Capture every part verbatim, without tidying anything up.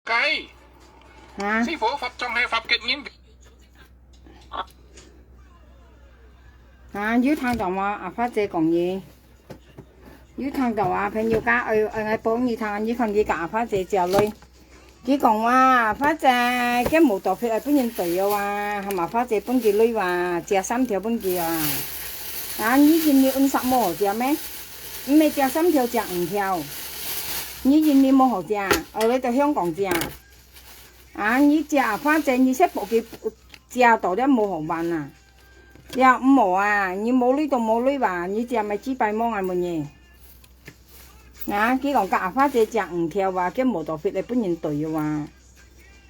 雞。啊？師傅，發狀係發結印。啊，有聽到無？阿花姐講嘢。有聽到啊，朋友家，愛，愛，愛幫你聽，你看佢甲阿花姐借鐳。佢講話，阿花姐，佢無多撇愛分人對哦啊，喊阿花姐分佢鐳啊，借三條分佢啊。啊，你印尼運色無好借咩？毋係借三條，借五條。你印尼無好借，愛來到香港借。 啊，你借阿花姐，你識幫佢借到了無好辦啊？了，毋好啊，你無鐳都無鐳吧，你借買幾百萬啊，問你。啊，佢講甲阿花姐借五條啊，佢無多撇來分人對哦啊。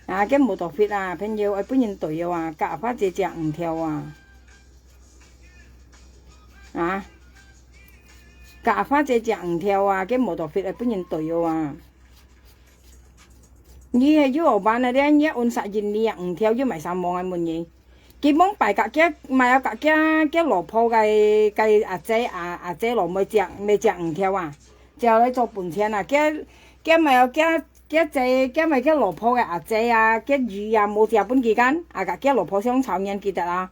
啊，佢無多撇啊，朋友愛分人對哦啊，甲阿花姐借五條啊。啊，甲阿花姐借五條啊，佢無多撇來分人對哦啊。 你係有好辦啊？你，你運色印尼啊，五條又買三毛啊，問你。佢往擺甲佢，買啊甲佢，佢老婆个，个阿姐啊，阿姐老妹借，買借五條啊，借來做本錢啊。佢，佢買啊佢，佢姐，佢買佢老婆个阿姐啊，佢姨啊，無借分佢kan，啊甲佢老婆相吵，你記得啊？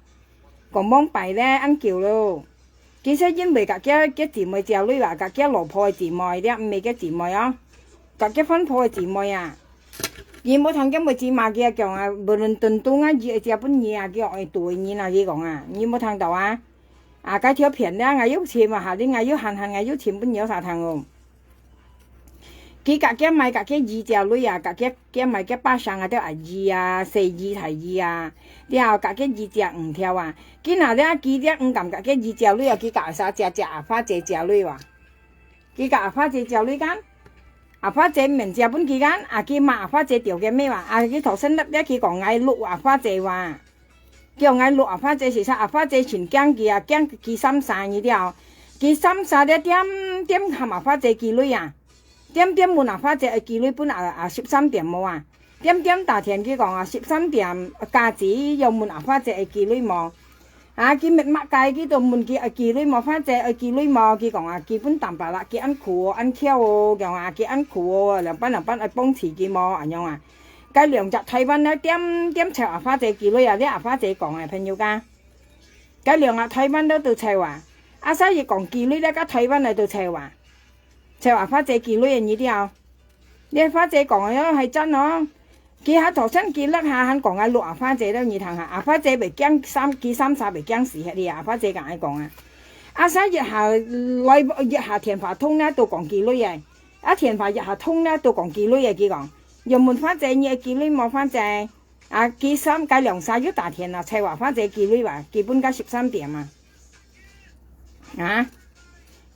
講往擺咧，恁久咯。 其實因為甲佢，佢姊妹借鐳啊，甲佢老婆个姊妹，這毋係佢姊妹哦，甲佢番婆个姊妹啊。你無聽佢妹子罵佢講啊，無論斷斷啊，佢會借分你啊，佢愛對你啊，佢講啊，你無聽到啊？啊，該條片咧，𠊎有尋啊，下日𠊎有閒閒，𠊎有尋分你有啥聽哦。 佢甲佢買甲佢姨借鐳啊，甲佢，佢買佢巴生啊，都阿姨啊，細姨、大姨啊，了後甲佢姨借五條啊。佢那了，佢了毋敢甲佢姨借鐳啊，佢甲啥借，借阿花姐借鐳啊。佢甲阿花姐借鐳kan，阿花姐毋免借分佢kan，啊，佢罵阿花姐掉个咩哇，啊，佢頭先粒了，佢講𠊎錄阿花姐哇。 叫𠊎錄阿花姐，事實阿花姐盡驚佢啊，驚佢三儕你了。佢三儕了，點點喊阿花姐寄鐳啊，點點問阿花姐愛寄鐳分阿，阿十三點無啊？點點打電佢講啊，十三點，家姐要問阿花姐愛寄鐳無？啊，佢密密个，佢都問佢愛寄鐳無，花姐愛寄鐳無？佢講啊，寄分淡白啦，佢恁苦哦，恁巧哦，講啊，佢恁苦哦，兩班兩班愛幫持佢無，恁樣啊。 該兩隻台灣佬點點湊阿花姐寄鐳啊，這阿花姐講个朋友家。該兩隻台灣佬都湊啊，阿三姨講寄鐳了，該台灣佬都湊啊，湊阿花姐寄鐳个你了。這花姐講个喲，係真哦。佢下頭先佢落下還講个錄阿花姐了，你聽下，阿花姐袂驚三，佢三儕袂驚死忒哩啊，阿花姐咁樣講啊。阿三一下來，一下電話通了，都講寄鐳个，啊電話一下通了，都講寄鐳个，佢講。 又問花姐，你愛寄鐳無花姐？啊，佢三，該兩儕又打電啊，湊阿花姐寄鐳啊，寄分該十三點啊。啊，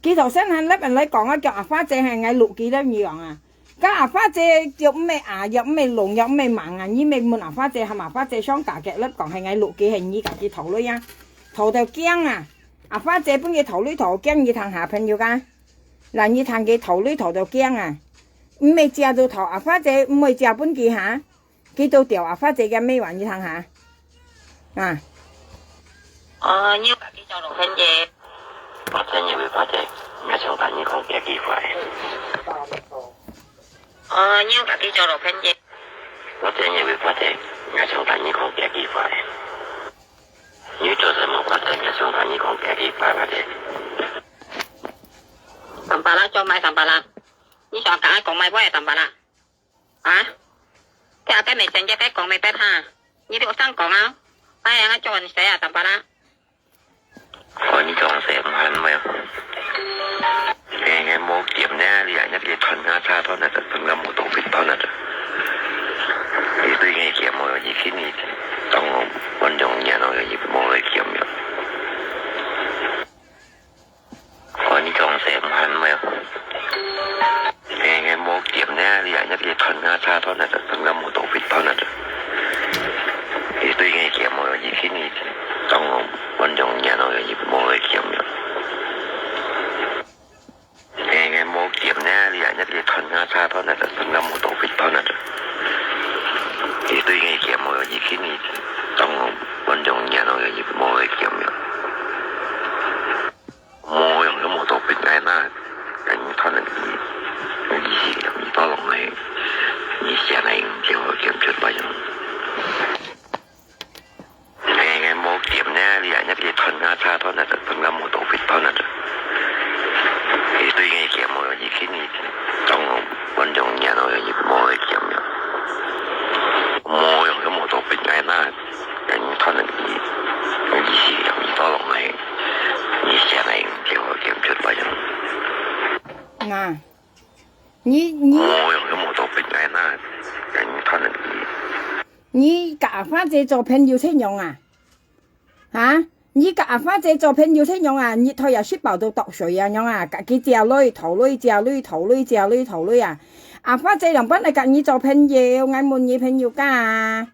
佢頭先還立人來講啊，叫阿花姐係𠊎錄佢了，你講啊。該阿花姐又毋係啊，又毋係聾，又毋係盲啊，你毋係問阿花姐，喊阿花姐想打个了講係𠊎錄佢，係你家己討鐳啊，討到驚啊！阿花姐分佢討鐳討驚，你聽下朋友家，嗱，你聽佢討鐳討到驚啊！毋係借到討阿花姐，毋係借分佢下。 佢都吊阿花姐个尾環，你聽下。啊。哦，你有家己做六分鐘。我真以為花姐，也想同你講幾句話。哦，你有家己做六分鐘。我真以為花姐，也想同你講幾句話。你做什麼花姐，也想同你講幾句話，花姐。Sambala，做麼个Sambala？你想同𠊎講麼个Sambala？ 啊？這阿伯未成，這伯講未得哈？你都有生講啊？哎呀，𠊎做你死啊，Sambala！哦，你做死，毋喊咩？哎，無劍呢，你啊，你个斷啊，叉斷啊，斷啊，無東西斷啊。你對个劍無，你去你，當我，我兩年咯，你無个劍了。 哦，你做死，毋喊咩？哎，無劍呢，你啊，你个斷啊，叉斷啊，斷啊，無東西斷啊。你對个劍無，你去你，當我，我兩年咯，你無个劍了。哎，無劍呢，你啊，你个斷啊，叉斷啊，斷啊，無東西斷啊。你對个劍無，你去你，當我，我兩年咯，你無个劍了。 無用，都無做兵个啦，跟你討論你，你是你到攏係，你先來用這你佮阿花姐做朋友係仰啊？啊？你佮阿花姐做朋友係仰啊？日頭也食飽都剁水啊，仰啊？佮佢借鐳、討鐳、借鐳、討鐳、借鐳、討鐳啊！阿花姐仰般來佮你做朋友？𠊎問你朋友家啊？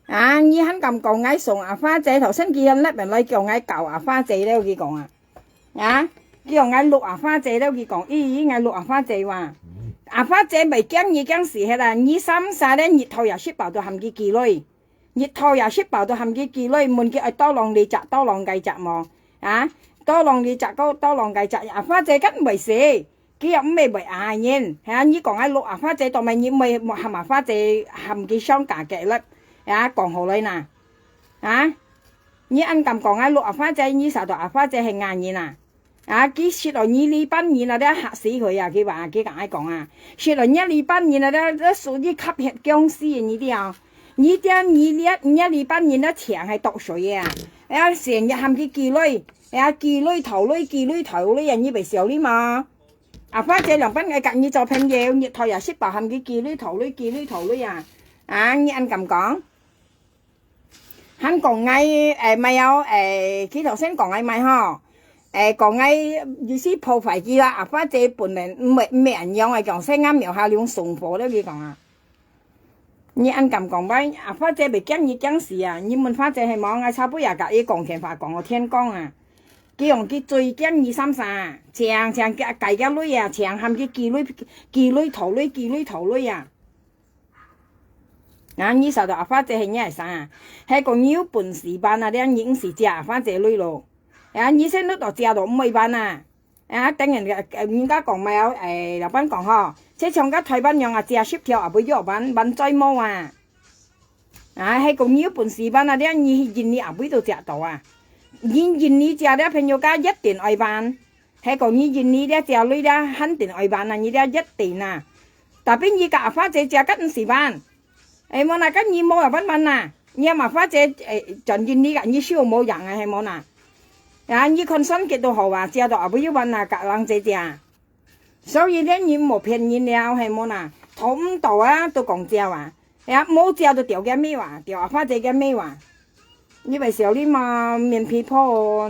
啊，你還敢講𠊎送阿花姐？頭先佢還立人來叫𠊎搞阿花姐了，佢講啊。 啊，佢講𠊎錄阿花姐了，佢講，咦，𠊎錄阿花姐哇。阿花姐毋驚你驚死忒啦，你三儕連日頭也食飽都喊佢寄鐳，日頭也食飽都喊佢寄鐳，問佢愛多浪里隻，多浪該隻無？啊，多浪里隻，多浪該隻，阿花姐敢毋會死？佢又毋係會啊人，係啊，你講𠊎錄阿花姐，當然你毋會喊阿花姐，喊佢上架个了，啊，講好來啦，啊。 你恁敢講啊？錄阿花姐，你曉得阿花姐係麼人啊？啊，佢識到你這班人啊，這嚇死佢啊！佢話，佢敢愛講啊，識到你這班人啊，這，這屬於吸血僵屍啊！你知啊？你這，你這，你這班人啊，全係剁水个啊！哎呀，成日喊佢寄鐳，哎呀，寄鐳討鐳，寄鐳討鐳啊！你會笑你嗎？阿花姐兩班愛佮你做朋友，日頭也食飽喊佢寄鐳討鐳，寄鐳討鐳啊！啊，你恁敢講？ 還講𠊎，誒，毋係哦，誒，佢頭先講𠊎麼个吼，誒，講𠊎有時破壞佢啦，阿花姐本來毋會，毋會恁樣个，講細人廟下用送貨了，佢講啊。你恁敢講，喂，阿花姐毋驚你驚死啊！你問花姐係無？𠊎差不多也佮佢講電話講到天光啊。佢講佢最驚你三儕，常常佢改佢鐳啊，常喊佢寄鐳，寄鐳討鐳，寄鐳討鐳啊。 啊，你曉得阿花姐係仰般啊？係講你有本事還啊，這你毋使借阿花姐鐳咯。啊，你先落到借到毋會還啊。啊，等人，呃，人家講嘛，誒，老闆講吼，就像个台灣樣啊，借十條也毋會還，還再無啊。啊，係講你有本事還啊，這你去印尼也毋會都借到啊。你印尼借這朋友家一定愛還。 係講你印尼這借鐳這，肯定愛還啊，你這一定啊。Tapi你佮阿花姐借，敢毋使還？係無哪，該你無也還還哪？你阿花姐，誒，轉印尼个，你手無贏啊，係無哪？啊，你看算計都好啊，借到也毋會還哪，佮人借借。所以呢，你毋好騙人了，係無哪？討毋到啊，都講借啊。 哎呀，無借就掉个尾啊，掉阿花姐个尾啊。你會笑你嘛，面皮薄。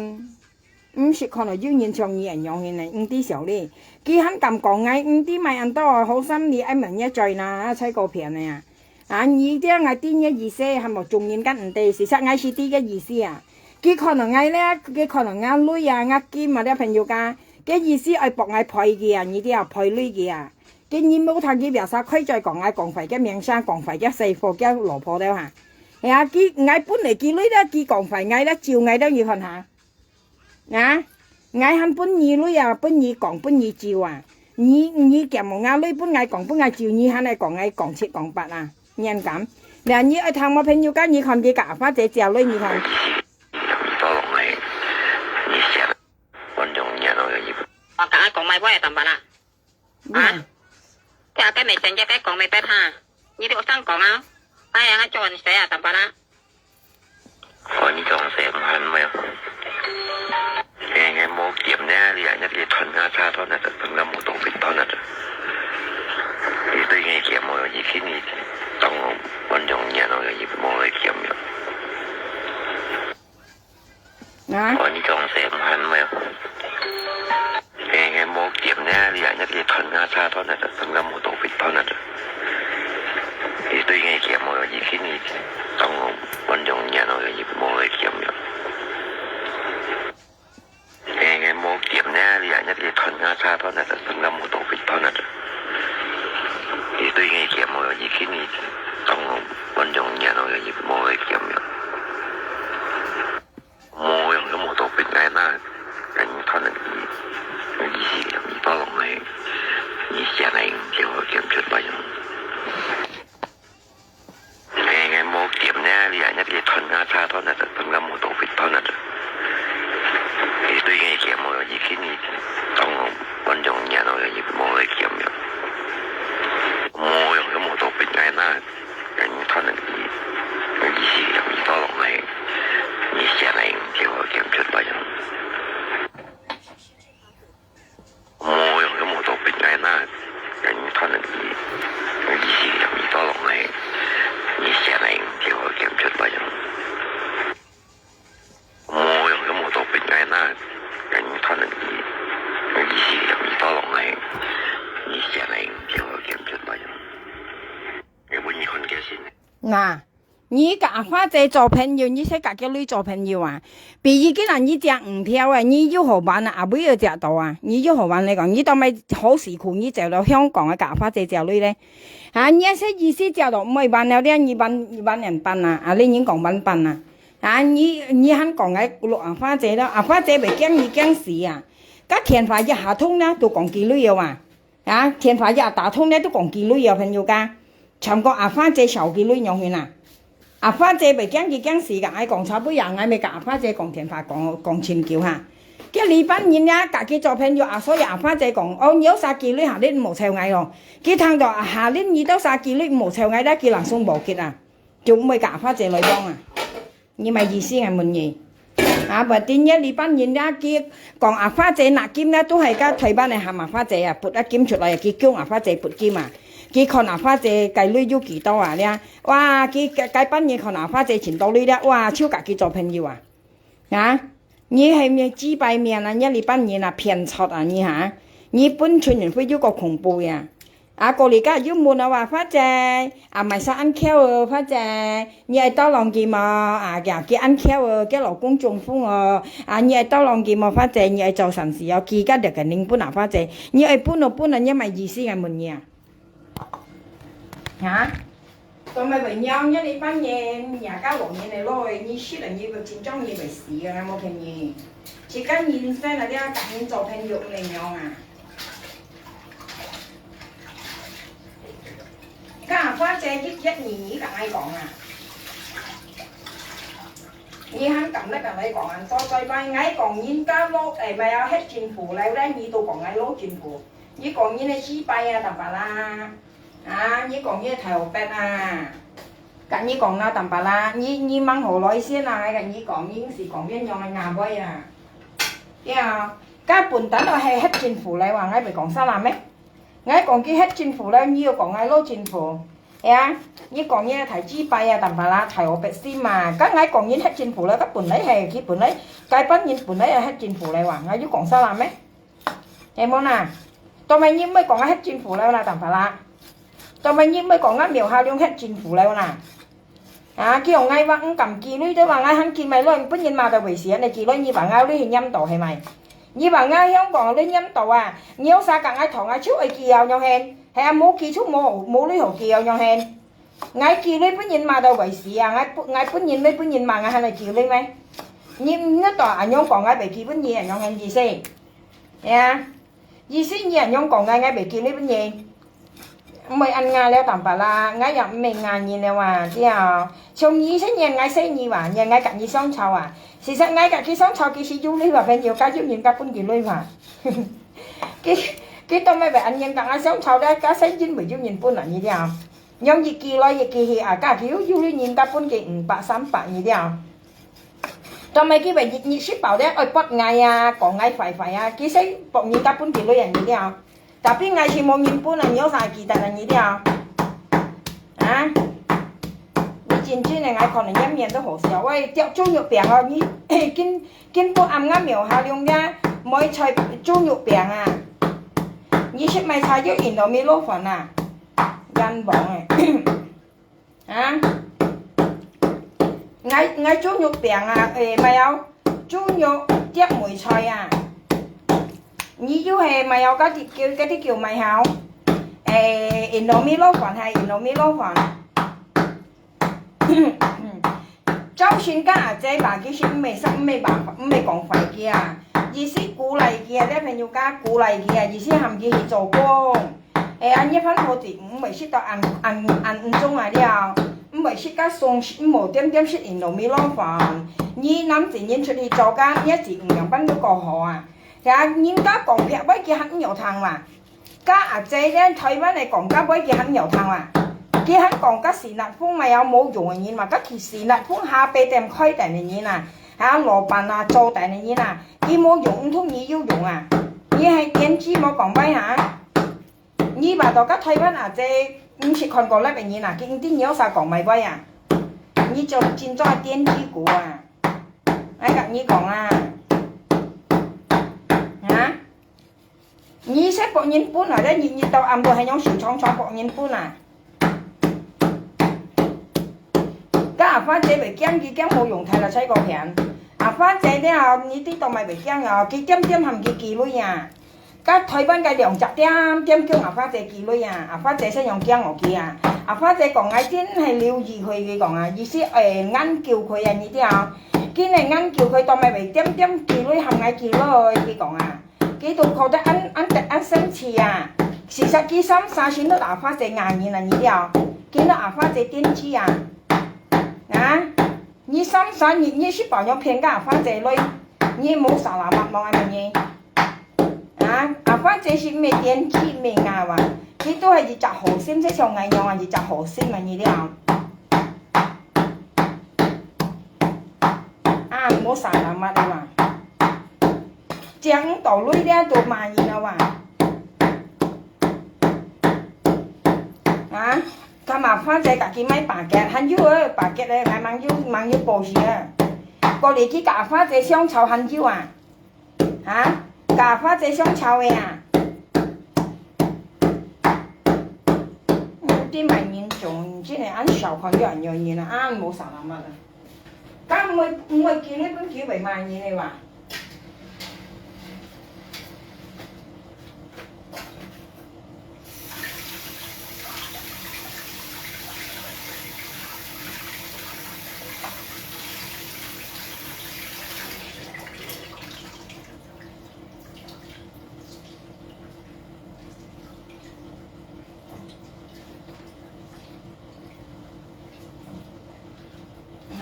毋識看到有人像你恁樣形呢，毋知笑你。佢還敢講𠊎，毋知買恁多好心你愛問一嘴啦，才過騙个啊。啊，你這𠊎知你意思，還無眾人敢毋知，事實𠊎係知个意思啊。佢看到𠊎咧，佢看到𠊎鐳啊，𠊎金啊，這朋友家，个意思愛幫𠊎賠佢啊，你知啊，賠鐳佢啊。 今日無聽佢表示開嘴講𠊎講壞个名聲，講壞个細貨，个老婆了哈。哎呀，佢，𠊎本來佢鐳了，佢講壞𠊎了，咒𠊎了，你看哈。啊，𠊎還分你鐳啊，分你講，分你咒啊。你，你兼無𠊎鐳，分𠊎講，分𠊎咒，你還來講𠊎講七講八啊，你恁敢？那你愛聽無朋友家，你看佢佮阿花姐借鐳，你看。我剛剛講買我也當巴啦。 啊？嗯。這个Messenger个講咩別哈？你都有上講啊？哎呀，𠊎做你誰啊？當巴啦？哦，你做誰？毋係，毋係。哎，哎，無劍呢，你啊，你个斷啊，叉斷啊，斷啊，無刀片斷啊。你對你劍無，你去你當我，我用你啊，我用你無个劍了。 啊？哦，你做誰？毋係，毋係。哎，哎，無劍呢，你啊，你个斷啊，叉斷啊，斷啊，無刀片斷啊。你對你劍無，你去你當我，我用你啊，我用你無个劍了。 哎，哎，無劍呢，你啊，你个斷啊，叉斷啊，斷啊，無刀片斷啊。你對你劍無，你去你當我，我用你啊，我用你無个劍了。無用个無刀片來拿，跟你斷了你，你是你到龍來，你下來用劍，劍出來用。 哎，哎，無劍呢，你啊，你个斷啊，叉斷啊，斷啊，無刀片斷啊。你對你劍無，你去你當我，我用你啊，我用你無个劍了。無用个無刀片來拿，跟你斷了你，你是你到龍來，你下來用劍，劍出來用。 無用个無刀片來拿，跟你斷了你，你是你到龍來，你下來那，你佮阿花姐做朋友，你先佮佢女做朋友啊。比如今日你食魚條啊，你有好玩啊，阿妹又食到啊，你有好玩來講，你當然好辛苦，你走到香港啊，佮阿花姐食女咧。啊，你這意思食到毋會玩了，你你玩你玩兩班啊，啊，你人講玩班啊。啊，你你還講个落阿花姐咯，阿花姐袂驚你驚死啊。佮電話一下通呢，都講幾鐳啊。 啊，電話一打通咧，都講幾鐳哦，朋友家。全講阿花姐少幾鐳樣形啊。阿花姐袂驚佢驚死个，𠊎講差不多，𠊎咪佮阿花姐講電話，講講盡久哈。叫你班人啊，佮佢做朋友啊，所以阿花姐講，哦，你有啥幾鐳下日無湊𠊎咯。佢聽到啊，下日你都啥幾鐳無湊𠊎咧，佢人生無吉啊，就毋會佮阿花姐來往啊。 你麼意思啊？問你。啊，毋知你這班人啊，佢講阿花姐拿金啊，都係該台灣个喊阿花姐啊，拔啊金出來，佢叫阿花姐拔金啊。佢看阿花姐个鐳有幾多啊，咧，哇，佢該該班人看阿花姐盡多鐳咧，哇，就佮佢做朋友啊。啊，你係面幾百面啊，你這班人啊，騙賊啊，你哈，你本村人會有個恐怖呀。 啊，過日个又問啊話，花姐，啊，買衫恁巧哦，花姐，你愛到浪去無？啊，佢佢恁巧哦，佢老公中風哦，啊，你愛到浪去無？花姐，你愛做善事哦，佢个這個人分啊，花姐，你愛分哦分哦，你麼意思啊？問你啊？哈？做麼會仰？你這班人，人家老年个咯，你死了，你个緊張，你會死啊，無騙你。自家人生啊，你要佮人做朋友，毋能仰啊？ 該花姐一一二二同𠊎講啊，你還敢來同𠊎講啊？到最尾，𠊎講人家老，誒，毋係啊，核盡富了咧，你都講𠊎老盡富。你講人个失敗啊，大把啦。啊，你講人个頭發啊，跟你講啦，大把啦，你你吂好來先啊，𠊎跟你講，你係講恁樣个牙尾啊。對啊，該本單都係核盡富了哇，𠊎會講啥啦咩？ 𠊎講佢核盡富了，你又講𠊎老盡富，係啊？你講你个大失敗啊，大把啦，大好白心嘛。該𠊎講人核盡富了，該本來係，佢本來，該班人本來係核盡富了哇，𠊎又講啥啦咩？係無啦？當然你毋會講𠊎核盡富了啦，大把啦。當然你毋會講𠊎苗下龍核盡富了啦。 啊，佢講𠊎話毋敢寄鐳，對話𠊎還寄買鐳，分人罵到會死，你寄鐳你話𠊎鐳去拈到係咪？你話𠊎香港鐳拈到啊，你有啥講𠊎同𠊎就愛寄啊，樣形，係啊，無寄就無無鐳好寄啊，樣形。𠊎寄鐳分人罵到會死啊，𠊎分𠊎分人鐳分人罵，𠊎還來寄鐳咩？你你到恁樣講，𠊎會寄分你啊，樣形意思？係啊。 意思你恁樣講𠊎，𠊎袂寄鐳分你。毋會恁樣了，大伯啦，𠊎也毋係恁樣人了啊，對啊。像你細人，𠊎細人哇，你𠊎佮你相吵啊。事實𠊎佮佢相吵，佢係有鐳話，朋友，該有人家分佢鐳話。佢佢當然會恁樣佮𠊎相吵咧，該細人會有人分啊，你知啊。 樣一寄來一寄去啊，該佢又有鐳人家分佢五百、三百，你知啊。當然佢會日日食飽咧，愛發𠊎啊，講𠊎壞壞啊，其實別人家分佢鐳啊，你知啊。Tapi𠊎係無人分啊，你有啥記得啊，你知啊？啊？你真正个，𠊎看了你面都好笑。喂，著豬肉病哦，你今今晡暗𠊎廟下龍咧，買菜豬肉病啊。你食麼个菜就引到米羅飯啊？ 冤枉誒。啊？𠊎𠊎豬肉餅啊，誒，無有，豬肉夾梅菜啊。你又係無有，該啲叫該啲叫麼个好？誒，Indomie撈飯係Indomie撈飯。 朝晨該阿姊吧，其實毋係，毋係話，毋係講壞佢啊，意思鼓勵佢啊，這朋友家鼓勵佢啊，意思喊佢去做工。哎呀，你番好子毋會食到恁恁恁毋中啊了，毋會食到鬆，毋好點點食Indomie撈飯。你男仔人出去做工，你子毋樣般都過好啊。呀，人家講別位佢還有聽嘛。 該阿姊咧，台灣个講甲尾佢還有聽啊？佢還講甲是那風嘛有無用个人嘛，甲佢是那風下八點開店个人啊，還有老闆啊，做店个人啊，佢無用，毋通你有用啊？你係點子無講歹哈？你捌到甲台灣阿姊，毋識看過那个人啊，佢毋知你有啥講歹話啊？你就真正點子股啊！愛甲你講啊，啊？ 你食別人分啊，這日日到暗晡還用手長長別人分啊？阿花姐會驚，佢驚無用，大啦，在該片。阿花姐了，你知道麼个會驚哦？佢點點喊佢寄鐳啊！甲台灣个兩隻點點叫阿花姐寄鐳啊！阿花姐先用驚我佢啊！阿花姐講，𠊎真係留意佢，佢講啊，意思會研究佢啊，你知啊？今日研究佢到麼个會點點寄鐳，喊𠊎寄鐳，佢講啊！佢都覺得恁恁得恁生趣啊！事實佢三三先都阿花姐罵人啊，你知啊？佢都阿花姐點知啊？啊？ 你三三日，你食飽樣騙个阿花姐鐳，你無沙拉麥望啊你？啊，阿花姐係毋係電子命啊哇？佢都係一隻好心，就像𠊎樣啊，一隻好心啊，你了。啊，無沙拉麥的哇？食毋到鐳了都罵人了哇？啊？ 該麼花姐家己買巴結，還有哦，巴結咧，𠊎吂有吂有保持啊。過來去甲花姐相吵還有啊？哈？甲花姐相吵个啊？有啲麼人種，真係恁小看又恁有人啊，恁無沙拉麥啊！該毋會毋會寄鐳分佢會罵人个哇？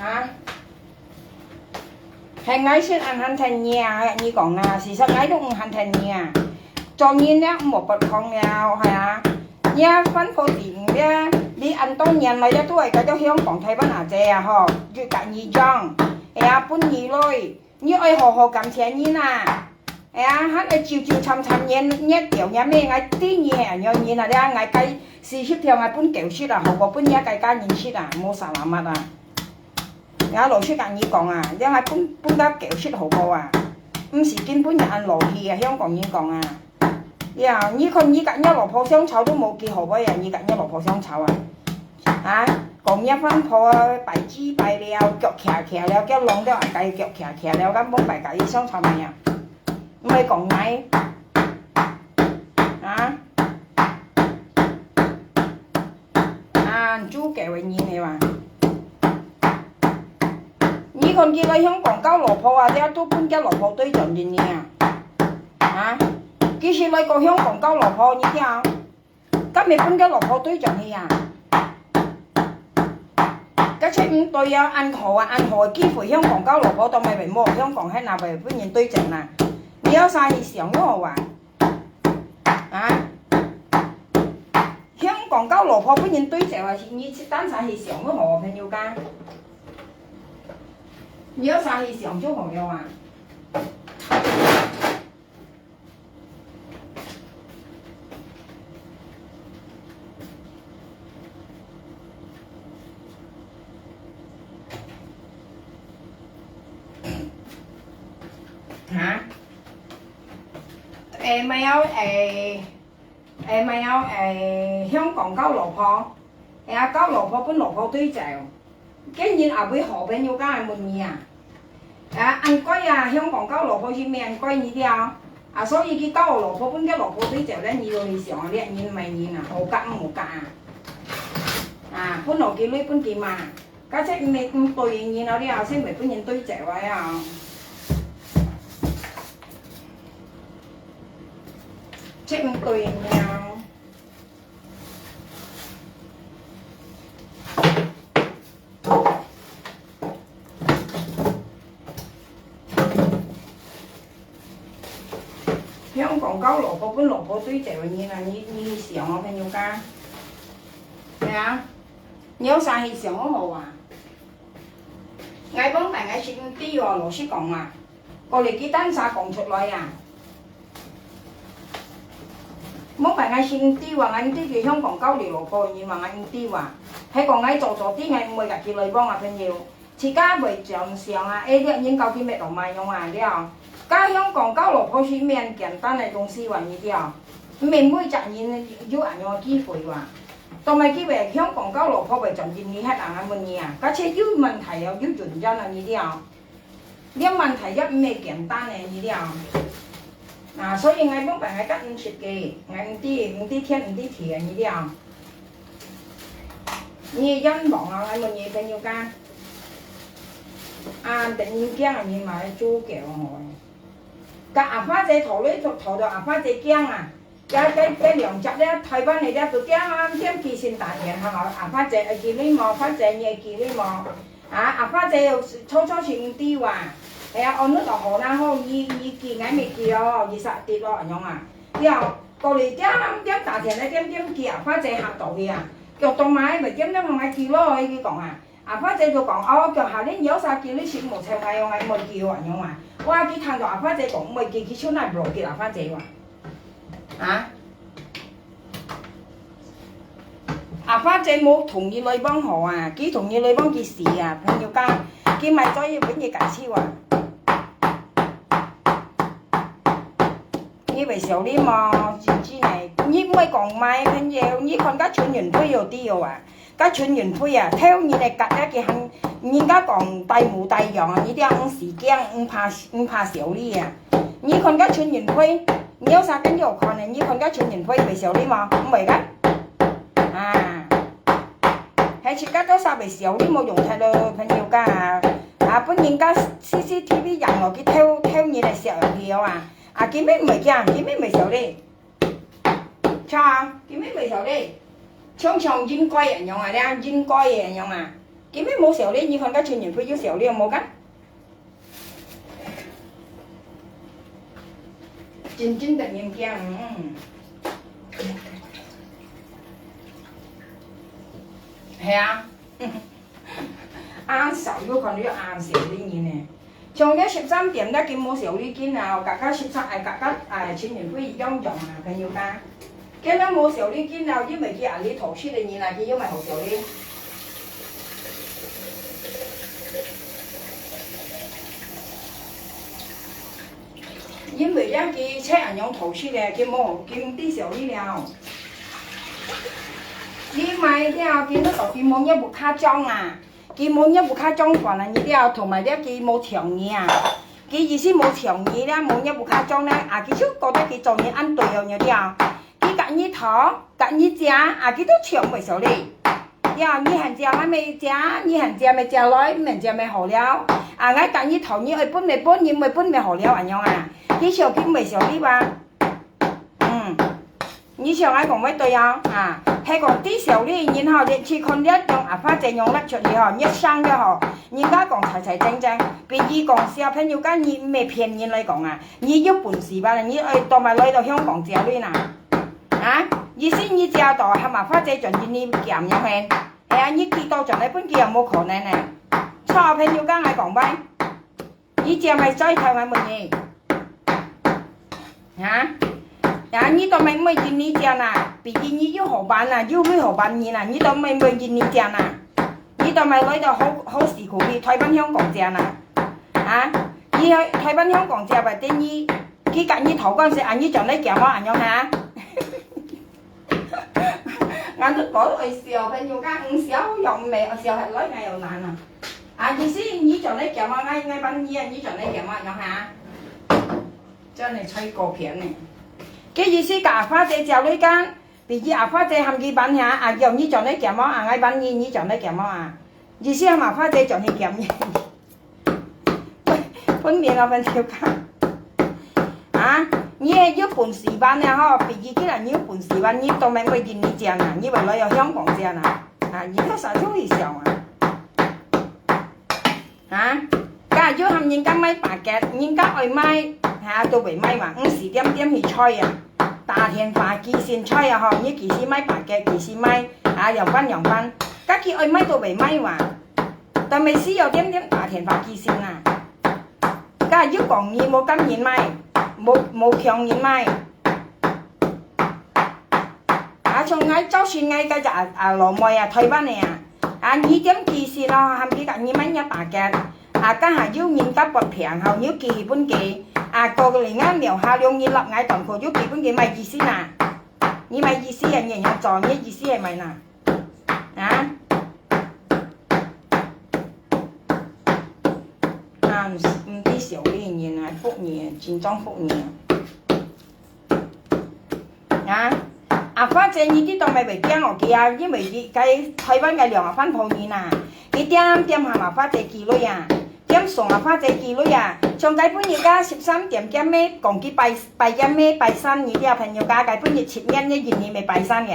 哈？係𠊎食恁還忒熱，你講啊，事實𠊎都毋還忒熱。做人了，毋好不康了，係啊。你啊，番婆弟咧，你恁多年來也都係該个香港、台灣阿姐啊吼，越甲你樣，哎呀，分你累。 你愛好好感謝人啊！哎呀，還愛糾糾纏纏人，你掉人咩？𠊎知你係恁樣人啊！這𠊎該四十條𠊎分狗食啊，好過分這該家人食啊，無沙拉麥啊！𠊎老實甲你講啊，這𠊎分分該狗食好過啊！毋使今晡日恁勞氣啊，香港人講啊！ 呀，你看你甲若老婆相吵都無幾好个呀，你甲若老婆相吵啊？啊，講若番婆啊，拜雞拜了，腳徛徛了，腳弄了，啊，該腳徛徛了，敢無拜甲伊相吵咩啊？毋係講𠊎，啊，啊，主教个人个哇。你看佢來香港交老婆啊，這都分佢老婆對象人呢啊！ 啊，其實來過香港交老婆，你聽，敢會分佢老婆對象去啊？該切毋對啊，恁好啊，恁好个機會，香港交老婆都毋會無，香港還哪會分人對象啊？你有啥去想就好啊？啊？香港交老婆分人對象啊，是你單單去想就好，朋友家。你有啥去想就好了啊？ 哈？會毋會，會，會毋會，香港交老婆？會啊，交老婆分老婆追走。 該人也會好朋友，敢會問你啊？啊，恁該啊，香港交老婆係毋係恁該你了？啊，所以佢交老婆分个老婆追走了，你就去想啊，這人毋係人啊，好格毋好格啊？啊，分落去鐳分佢嘛，假設毋係毋對个人了，了先會分人追走啊呀。這毋對个人了。 香港交老婆分老婆追走个人啊，你，你想哦，朋友家。係啊，你有啥去想好無啊？𠊎講，𠊎係毋知哦，老實講啊。 過來佢單儕講出來啊！莫怪𠊎心丟啊，𠊎毋知佢香港交你老婆，你話𠊎毋丟啊。係講𠊎早早知，𠊎毋會甲佢來往啊，朋友。自家會想想啊，哎，這人交佢乜當麼樣啊，了。甲香港交老婆係毋係恁簡單个東西哇，你知啊？毋係每隻人有恁樣个機會哇。到麼个機會，香港交老婆會轉印尼歇啊？𠊎問你啊，假設有問題哦，有原因哦，你知哦？這問題也毋係簡單个，你知哦？啊，所以𠊎講白，𠊎甲毋識个，𠊎毋知，毋知天，毋知地个，你知哦？你冤枉啊！𠊎問你朋友家，啊，等人驚啊，你嘛來做狗吼。甲阿花姐討論，討，討到阿花姐驚啊！ 該，該，該兩隻咧，台灣个咧，就點點寄信打電話吼，阿花姐會記得無？花姐你會記得無？啊，阿花姐又初初是毋知哇，哎呀，哦，你就好啦吼，你，你寄𠊎毋記哦，你煞跌咯，恁樣啊。了，過來點點打電話，點點寄阿花姐嚇到去啊，腳動嘛，咪點點同𠊎記咯，佢講啊。 阿花姐就講：「哦，腳下恁有啥，今日食無菜，𠊎用𠊎毋會記哦，恁樣啊。」哇，佢聽到阿花姐講毋會記，佢就來block佢阿花姐哇。啊？阿花姐無同意來幫好啊，佢同意來幫佢死啊，朋友家，佢買咗一本嘢解釋啊。你會笑你無？真真个，你毋會講買朋友，你看个陳雲輝有知有啊。 該陳雲輝啊，頭日个甲一个行，人家講大模大樣啊，你這樣毋使驚，毋怕，毋怕笑你啊。你看該陳雲輝，你有啥个好看个？你看該陳雲輝會笑你無？毋會个。啊，係自家多少會笑你無用忒咯，朋友家啊。啊，分人家C C T V影落去偷，偷你來笑去哦啊。啊，根本毋會驚，根本毋會笑你。 像啊，今日袂笑咧，像像應該个樣啊，你啊，應該个樣啊。今日無笑咧，你看該陳雲輝有笑咧無个？真正得人驚，嗯。係啊。 啊，少有看到啊，少个人呢。像這十三點，這今無小禮金啊，甲甲十三，哎，甲甲，哎，陳雲輝一樣樣啊，朋友家。今日無小禮金啊，因為佢啊，你投資个人啊，佢又買好小禮。因為這佢錢恁樣投資个，佢無，佢毋知小禮了。你買了，佢那個佢無業務卡章啊。 佢無業務卡章款啊，你了，同埋了佢無請你啊。佢意思無請你了，無業務卡章了，啊，佢就覺得佢做人恁對哦，你了。佢甲你討，甲你借，啊，佢都搶袂少哩。了，你還借還未借，你還借未借來，毋還借未好了。啊，𠊎甲你討，你愛分未分，你毋愛分未好了，恁樣啊。佢笑佢袂少哩哇。嗯。 你想愛講會對啊，啊，係講知小禮人吼，連去看這種阿花姐樣拉出去吼，越生个吼，人家講才才正正，比如講小朋友甲你毋係騙人來講啊，你有本事吧，你愛到埋來到香港借鐳啦，啊，意思你借到，喊阿花姐轉印尼減樣係，係啊，你寄到轉來分佢也無可能呢，小朋友甲𠊎講喂。 你借毋借台灣問你？哈？呀，你都毋愛問印尼借啦，比如你有好辦啦，有位好辦你啦，你都毋愛問印尼借啦，你都毋愛來到好，好市區去台灣香港借啦，哈？你去台灣香港借，或者你，佢甲你討官司，啊，你轉來借無，恁樣哈？ 𠊎都講愛笑，朋友家毋笑又毋係，笑下來𠊎又難啊。啊，意思你轉來減啊，𠊎，𠊎幫你啊，你轉來減啊，樣哈？真係吹過片呢。該意思甲阿花姐借鐳間，比如阿花姐喊佢搬下，啊，叫你轉來減啊，啊，𠊎幫你，你轉來減啊。意思喊阿花姐轉去減你。 分面啊，分手卡。啊，你係有本事辦个吼，比如既然你有本事辦，你都毋愛問印尼借啦，你會來到香港借啦。啊，你到啥時去想啊？啊，甲有喊人家買巴結，人家愛買，啊，都袂買嘛，毋使點點去催啊。打電話寄信催啊吼，你幾時買巴結，幾時買，啊，兩班兩班，甲佢愛買都袂買嘛。 但係需要點點打電話寄信啊。甲有講你無感人買，無，無強人買。啊，像𠊎招新𠊎該隻阿，阿老妹啊，台灣个啊，啊，你點寄信咯，喊佢甲你買若巴結，啊，甲下有人甲發票，後又寄分佢，啊，過个人家廟下兩日落𠊎斷貨，又寄分佢買寄信啊。你買意思啊，你仰做，你意思係買哪？啊？啊，毋是，毋知小麗人啊，福人，真正福人。啊，阿花姐，你知道乜會驚哦佢啊，因為佢个台灣个兩个番婆人啊，佢點點喊阿花姐寄鐳啊，點送阿花姐寄鐳啊，像該本日个十三點个咩，講佢拜拜个咩拜山，你知啊，朋友家，該本日七月个日日乜拜山个。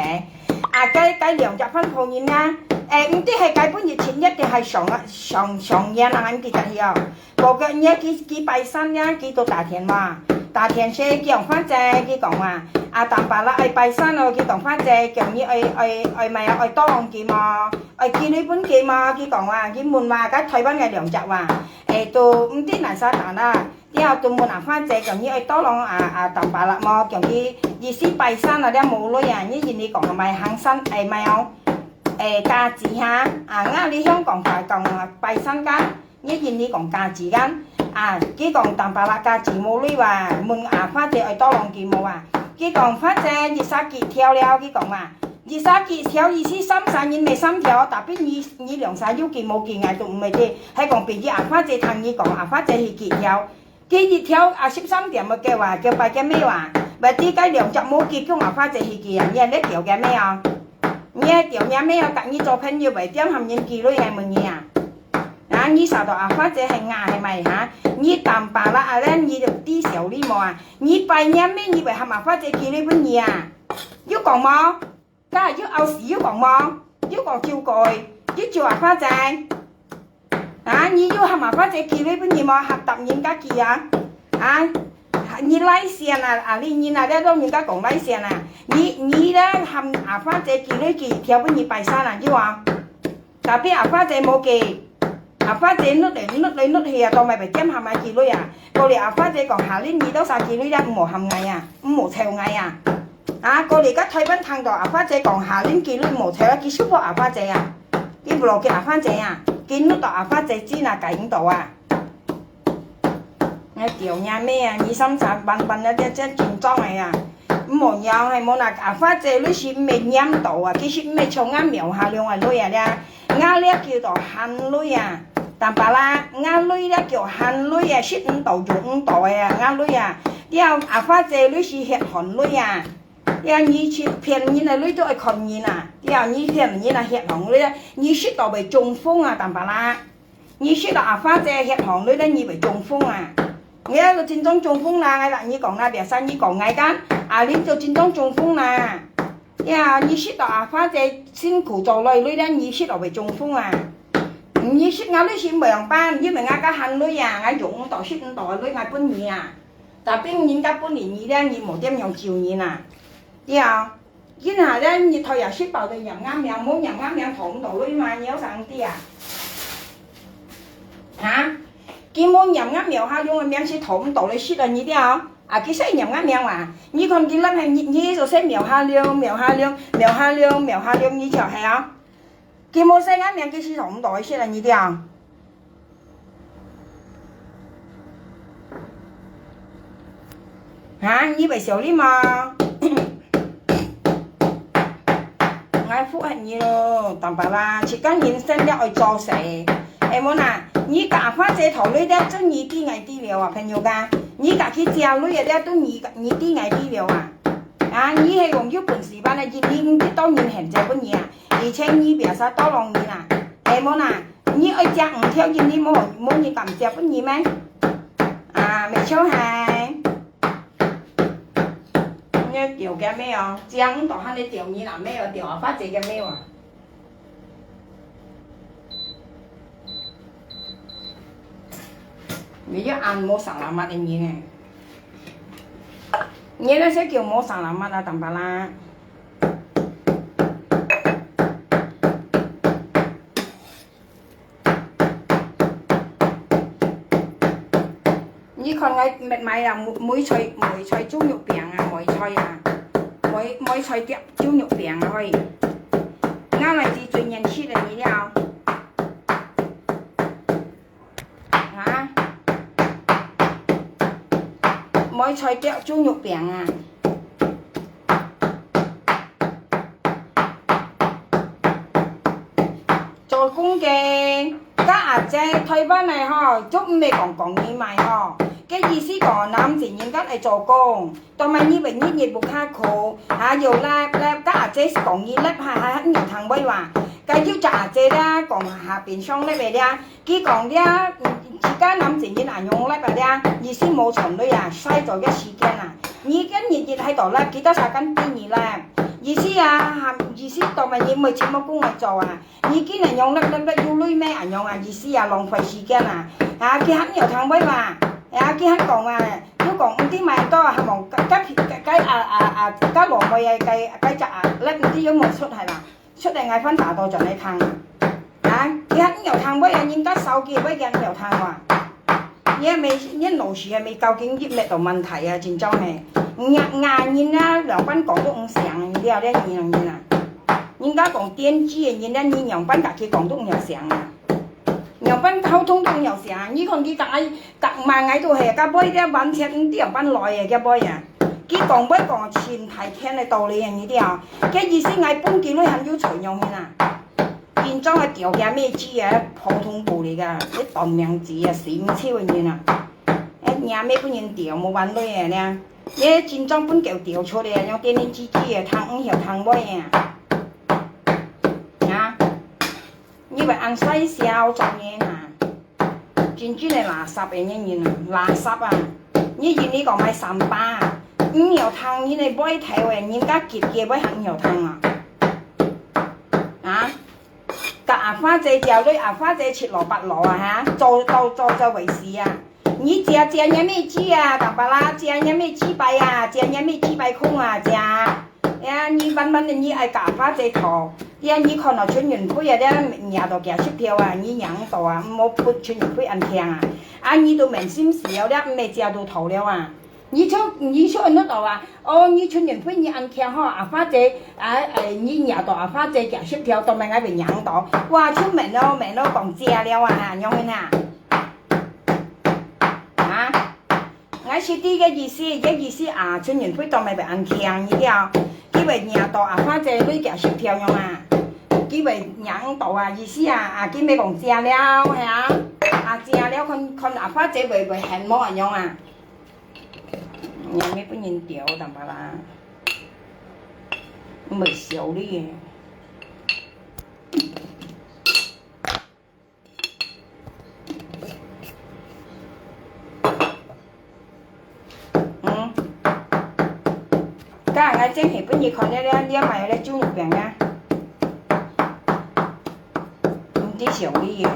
啊，該該兩隻番婆人啊，誒，毋知係該本日七月定係上啊上上年啊，毋記得去哦。無个，佢佢拜山啊，佢都打電話，打電話講花姐，佢講話，啊，當巴拉愛拜山哦，佢講花姐，叫你愛愛愛買啊，愛多浪寄無？愛寄鐳分佢無？佢講話，佢問話，該台灣个兩隻話，誒，都毋知哪儕打啦。 了，都問阿花姐，講你愛多浪啊啊，當巴拉無？講佢意思拜山啊，了無鐳啊，你因為講買行山，誒，買哦，誒，加紙哈，啊，𠊎哩香港話講啊，拜山間，你因為講加紙間，啊，佢講當巴拉加紙無鐳哇，問阿花姐愛多浪寄無啊？佢講花姐一儕寄條了，佢講嘛，一儕寄條意思三儕人買三條，tapi你你兩儕有寄無寄，𠊎都毋會知，係講別日阿花姐聽你講，阿花姐去寄條。 佢一條啊十三點个啊，叫拜个咩啊？Berarti該兩隻無寄，叫阿花姐去寄啊，你係咧釣个咩啊？你係釣若咩啊？佮你做朋友會點喊人寄鐳來問你啊？啊，你曉得阿花姐係𠊎係咪哈？你當巴拉啊，你就知曉你無啊？你拜若咩，你會喊阿花姐寄鐳分你啊？有講無？ 該又拗死又講無，又講就過，又就阿花姐。啊，你又喊阿花姐寄鐳分你無？合答人家寄啊？啊，你來線啊，啊，你人啊，你同人家講來線啊，你你咧喊阿花姐寄鐳寄條分你拜山啊，有啊？Tapi阿花姐無寄，阿花姐搦來搦來搦去啊，到尾會點喊𠊎寄鐳啊？過了阿花姐講，下輪你兜儕寄鐳咧，毋好喊𠊎啊，毋好吵𠊎啊。 啊，過了个台灣聽到阿花姐講下輪寄鐳無錯啦，佢收服阿花姐啊，佢block阿花姐啊，佢搦到阿花姐知那改毋到啊。哎，丟若咩啊，二三十萬萬啊，這這緊張个啊，毋好讓，係無啦，阿花姐你是毋會念到啊，其實毋會像𠊎廟下兩个鐳啊咧。 𠊎這叫做限鐳啊，當巴拉，𠊎鐳這叫限鐳啊，食毋到用毋到个啊，𠊎鐳啊。了阿花姐你是血汗鐳啊，了你去騙人个鐳都愛看人啊，了你騙人啊血汗鐳啊，你食到會中風啊，當巴拉。你食到阿花姐血汗鐳咧，你會中風啊。𠊎都真正中風啦，𠊎摎你講啦，biasa你講𠊎kan，啊，你就真正中風啦。 呀，你食到阿花姐辛苦做來鐳咧，你食到會中風啊！你食𠊎鐳先袂用辦，因為𠊎个限鐳啊，𠊎用毋到食毋到个鐳，𠊎分你啊。Tapi人家分你，你咧，你無點樣救人啊？對啊，今下咧，日頭也食飽个，念𠊎名，無念𠊎名討毋到鐳嘛，你有啥知啊？哈？佢無念𠊎廟下龍个名是討毋到鐳，食了你了。 啊，佢識念𠊎名哇！你看佢摎係你，你就識廟下龍，廟下龍，廟下龍，廟下龍，你就係啊。佢無識𠊎名，佢係討毋到个，識了你了。哈，你會笑你嗎？ 𠊎服係你咯，當巴拉，自家人生了愛做事。係無啦？你佮阿花姐討鐳了，做你知𠊎知了啊，朋友啊。你佮佢借鐳了，做你你知𠊎知了啊。啊，你係講有本事辦个，一定得到人現在分你啊。而且你biasa tolong人啊，係無啦？你愛借五條，一定無無人敢借分你咩？啊，無錯係。 你釣个咩哦？正到喊你釣你啦，咩哦，釣阿花姐个咩哦？你就恁無salamat个人呢？你那些叫無salamat啊，當巴拉。 你看𠊎乜買啊，梅梅菜梅菜豬肉餅啊，梅菜啊，梅梅菜夾豬肉餅啊，可以。拿來自最年輕的你了。啊？梅菜夾豬肉餅啊。做工个，該阿姊台灣个吼，就毋係講講義賣吼。該意思講，男仔人家愛做工，當然你會日日毋較苦，啊，又拉拉，該阿姊係講義拉，還還還有聽話哇。該有隻阿姊啦，講下邊上拉个啦，佢講了，嗯，自家男仔人恁樣拉个啦，意思無存在啊，曬做个時間啊。你跟日日喺度拉，佢到啥間逼你拉？意思啊，意思當然你毋會尋麼工來做啊。 你竟然用力力力有鐳咩？恁樣啊，意思啊，浪費時間啊！啊，佢還有聽話嘛？啊，佢還講啊，又講毋知買到，還望該該該啊啊啊，該老妹啊，該該隻啊，力毋知有無出係啦？出來𠊎翻打到轉來聽啊！啊，佢還有聽話啊，人家手機會佢還有聽話。你也沒，你老師還沒教經驗，沒到問題啊，真正係。人人啊，兩班講都毋成，你了了你人啊。 人家講電機个人咧，你仰般甲佢講都毋曉想啊？仰般溝通都毋曉想啊？你看佢甲𠊎，甲罵𠊎都係，甲尾咧完全毋知仰般來个，甲尾啊！佢講尾講盡大天个道理啊，你知啊？該意思𠊎分佢鐳還有才用去啊？緊張个掉个咩子啊，普通步嚟个，你短命子啊，死毋超个人啊！哎，若咩分人掉，無還鐳个咧。 你真正分狗丟出來，用電電吱吱个，聽毋曉聽話啊！啊，你會恁衰小做人啊？真正个垃圾个人啊，垃圾啊！你認你講買三八啊，毋曉聽人个話頭个，人家急急會還毋曉聽啊？啊？甲阿花姐借鐳，阿花姐七老八老啊哈，做做做做回事啊！ 你借借若妹子啊，大巴拉，借若妹子擺啊，借若妹子擺空啊，借。呀，你慢慢个你愛甲阿花姐討。呀，你看到陳雲輝啊，你若到幾十條啊，你仰到啊，毋好分陳雲輝恁慶啊。啊，你都愐心事了，你毋係借到討了啊。你就你就恁到啊，哦，你陳雲輝你恁慶吼，阿花姐，啊，哎，你若到阿花姐幾十條，都毋係𠊎會仰到。哇，就愐咯愐咯講借了啊，仰形啊？ 啊，𠊎識知个意思，个意思啊，陳雲輝當然會恁慶你了，佢會若到阿花姐鐳幾十條樣啊，佢會若到啊，意思啊，啊，佢會講借了，係啊，啊，借了看看阿花姐會會喊無恁樣啊。你還沒分人丟，當巴拉，毋會笑你。 嗯，該𠊎正係分你看了了，你愛買來煮肉餅啊？毋知想你个。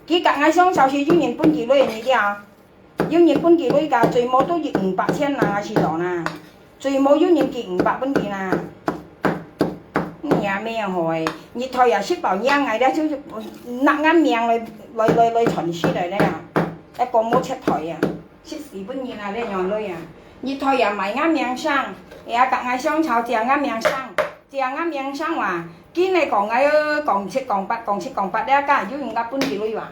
佢甲𠊎相吵時有人分佢鐳你知啊？有人分佢鐳个，最無都一五百千啦，是多啦。 最無有人寄五百分佢啦。你阿妹好誒，日頭也食飽，你阿𠊎咧就拿𠊎命來來來來傳輸來咧啊！一個無切台啊，食死分人啊，這樣類啊！日頭也賣𠊎命生，也甲𠊎相吵，借𠊎命生，借𠊎命生哇！今日講𠊎講七講八，講七講八，這个有人家分佢鐳哇！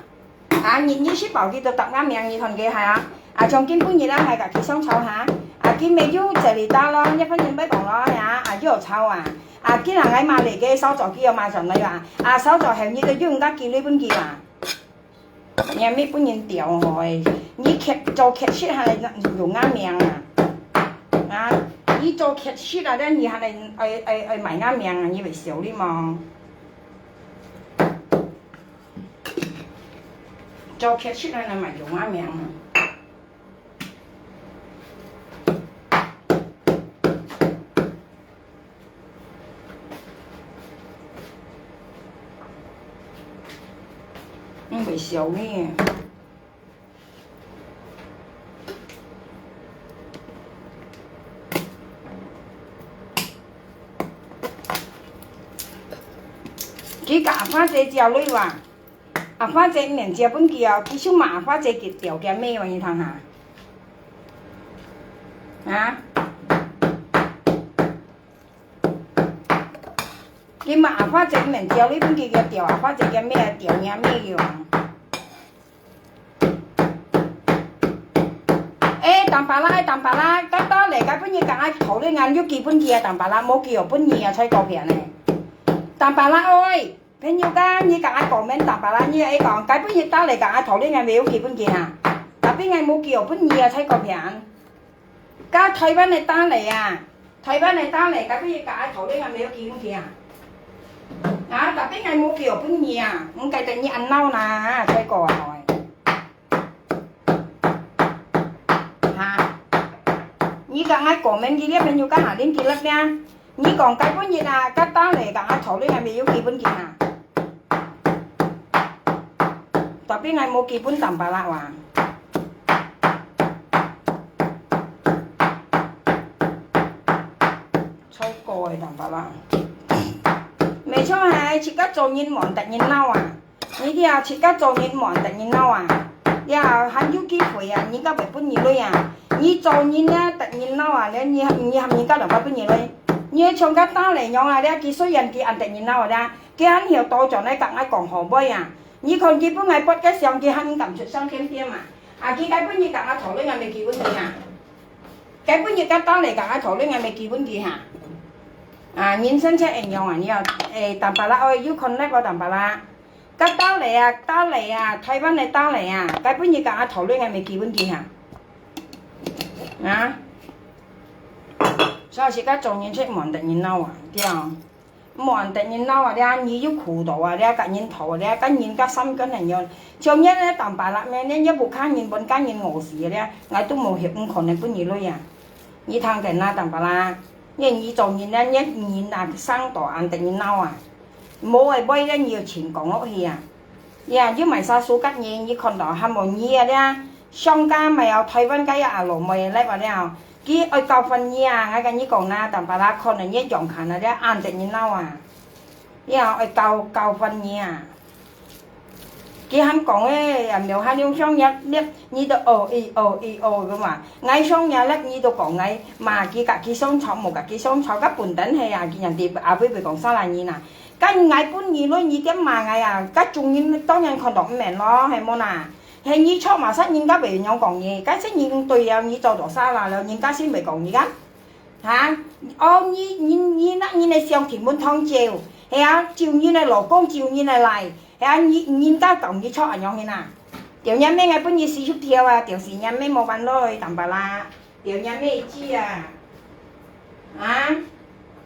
啊，日日食飽佢都答𠊎名，你看佢係啊。啊，從今晡日啊，𠊎甲佢相吵下。啊，佢乜有這裡打咯，一般人毋講咯，係啊，啊，又吵啊。啊，今日𠊎罵你个，稍早佢又罵轉來啊。啊，稍早後日都用到幾鐳分佢啊。你還沒分人掉吼，你缺，做缺失還來用𠊎名啊？啊，你做缺失啊，你還來愛愛愛賣𠊎名啊？你會笑你無？ 做缺失个人嘛用啊命。毋會笑你。 佢甲阿花姐借鐳哇，阿花姐毋免借分佢哦，佢就罵阿花姐个條件咩話，你聽下。啊？佢罵阿花姐毋免借鐳分佢个條，阿花姐个咩條，你咩用？ 哎，當巴拉，哎，當巴拉，到到咧，該分你講啊，頭你眼有寄分佢啊，當巴拉，無寄哦，分你啊，才高興呢。Tampalak ơi，朋友家，你同𠊎講面Tampalak，你愛講，該本日打來同𠊎討論，𠊎無寄分佢哈。Tapi𠊎無寄分你啊，在該片。該台灣个打來啊，台灣个打來，該本日同𠊎討論，𠊎無寄分佢啊。啊，tapi𠊎無寄分你啊，毋該等你恁鬧啦，在該啊。 哈？你同𠊎講面佢這朋友家下恁幾粒呢？你講該本日啊，該打來同𠊎討論，𠊎無寄分佢哈。Tapi𠊎無寄分Tampalak哇。在該个Tampalak。無錯，係自家做人無得人鬧啊。 你這自家做人無得人鬧啊！這還有機會啊，人家會分你鐳啊！你做人呢，得人鬧啊，你你你喊人家兩個分你鐳。你像該打來樣啊，這佢雖然佢恁得人鬧啊，這佢還曉多轉來同𠊎講好話啊！你看佢分𠊎發个相，佢還毋敢出相見面嘛！啊，佢該本日同𠊎討論，𠊎無寄分佢啊！該本日該打來同𠊎討論，𠊎無寄分佢哈！啊，人生就恁樣啊，你要誒，Tampalak哦，有connect哦，Tampalak。 該打來啊，打來啊，台灣个打來啊，該本日同𠊎討論，𠊎無寄分佢哈。啊？所以自家做人就無得人鬧啊，對啊。無得人鬧啊，這你有苦惱啊，這佮人討啊，這佮人家三個人樣，像你這Tampalak咩，你也無看人分家人餓死个，這𠊎都無，毋可能分你鐳啊。你聽見啊，Tampalak？ 你你做人啊，你人啊，生到恁得人鬧啊！無个話咧，你就盡講落去啊！呀，又買啥書甲你，你看到還無你啊咧？上家買哦，台灣个啊，阿羅妹來話了，佢愛教訓你啊！𠊎甲你講啦，Tampalak看了你樣看啊咧，恁得人鬧啊！呀，愛教教訓你啊！ 佢還講誒，也無下用上壓力，你都哦，咦，哦，咦，哦，个嘛。𠊎上壓力，你都講𠊎，罵佢甲佢相吵，無甲佢相吵，甲本等係啊，佢人哋阿飛飛講啥啦你呐。該𠊎分你咯，你點罵𠊎啊？該眾人當然看到毋明咯，係無呐？係你吵嘛，煞人家會樣講你，該係人對了，你做到啥啦了，人家先會講你个。 哈？哦，你你你那你个相挺門堂照，係啊，照你个老公，照你个倈，係啊，你人家當你吵恁樣去呐？條人命个分你死出條啊，條死人命無辦法，Tampalak，條人命知啊。啊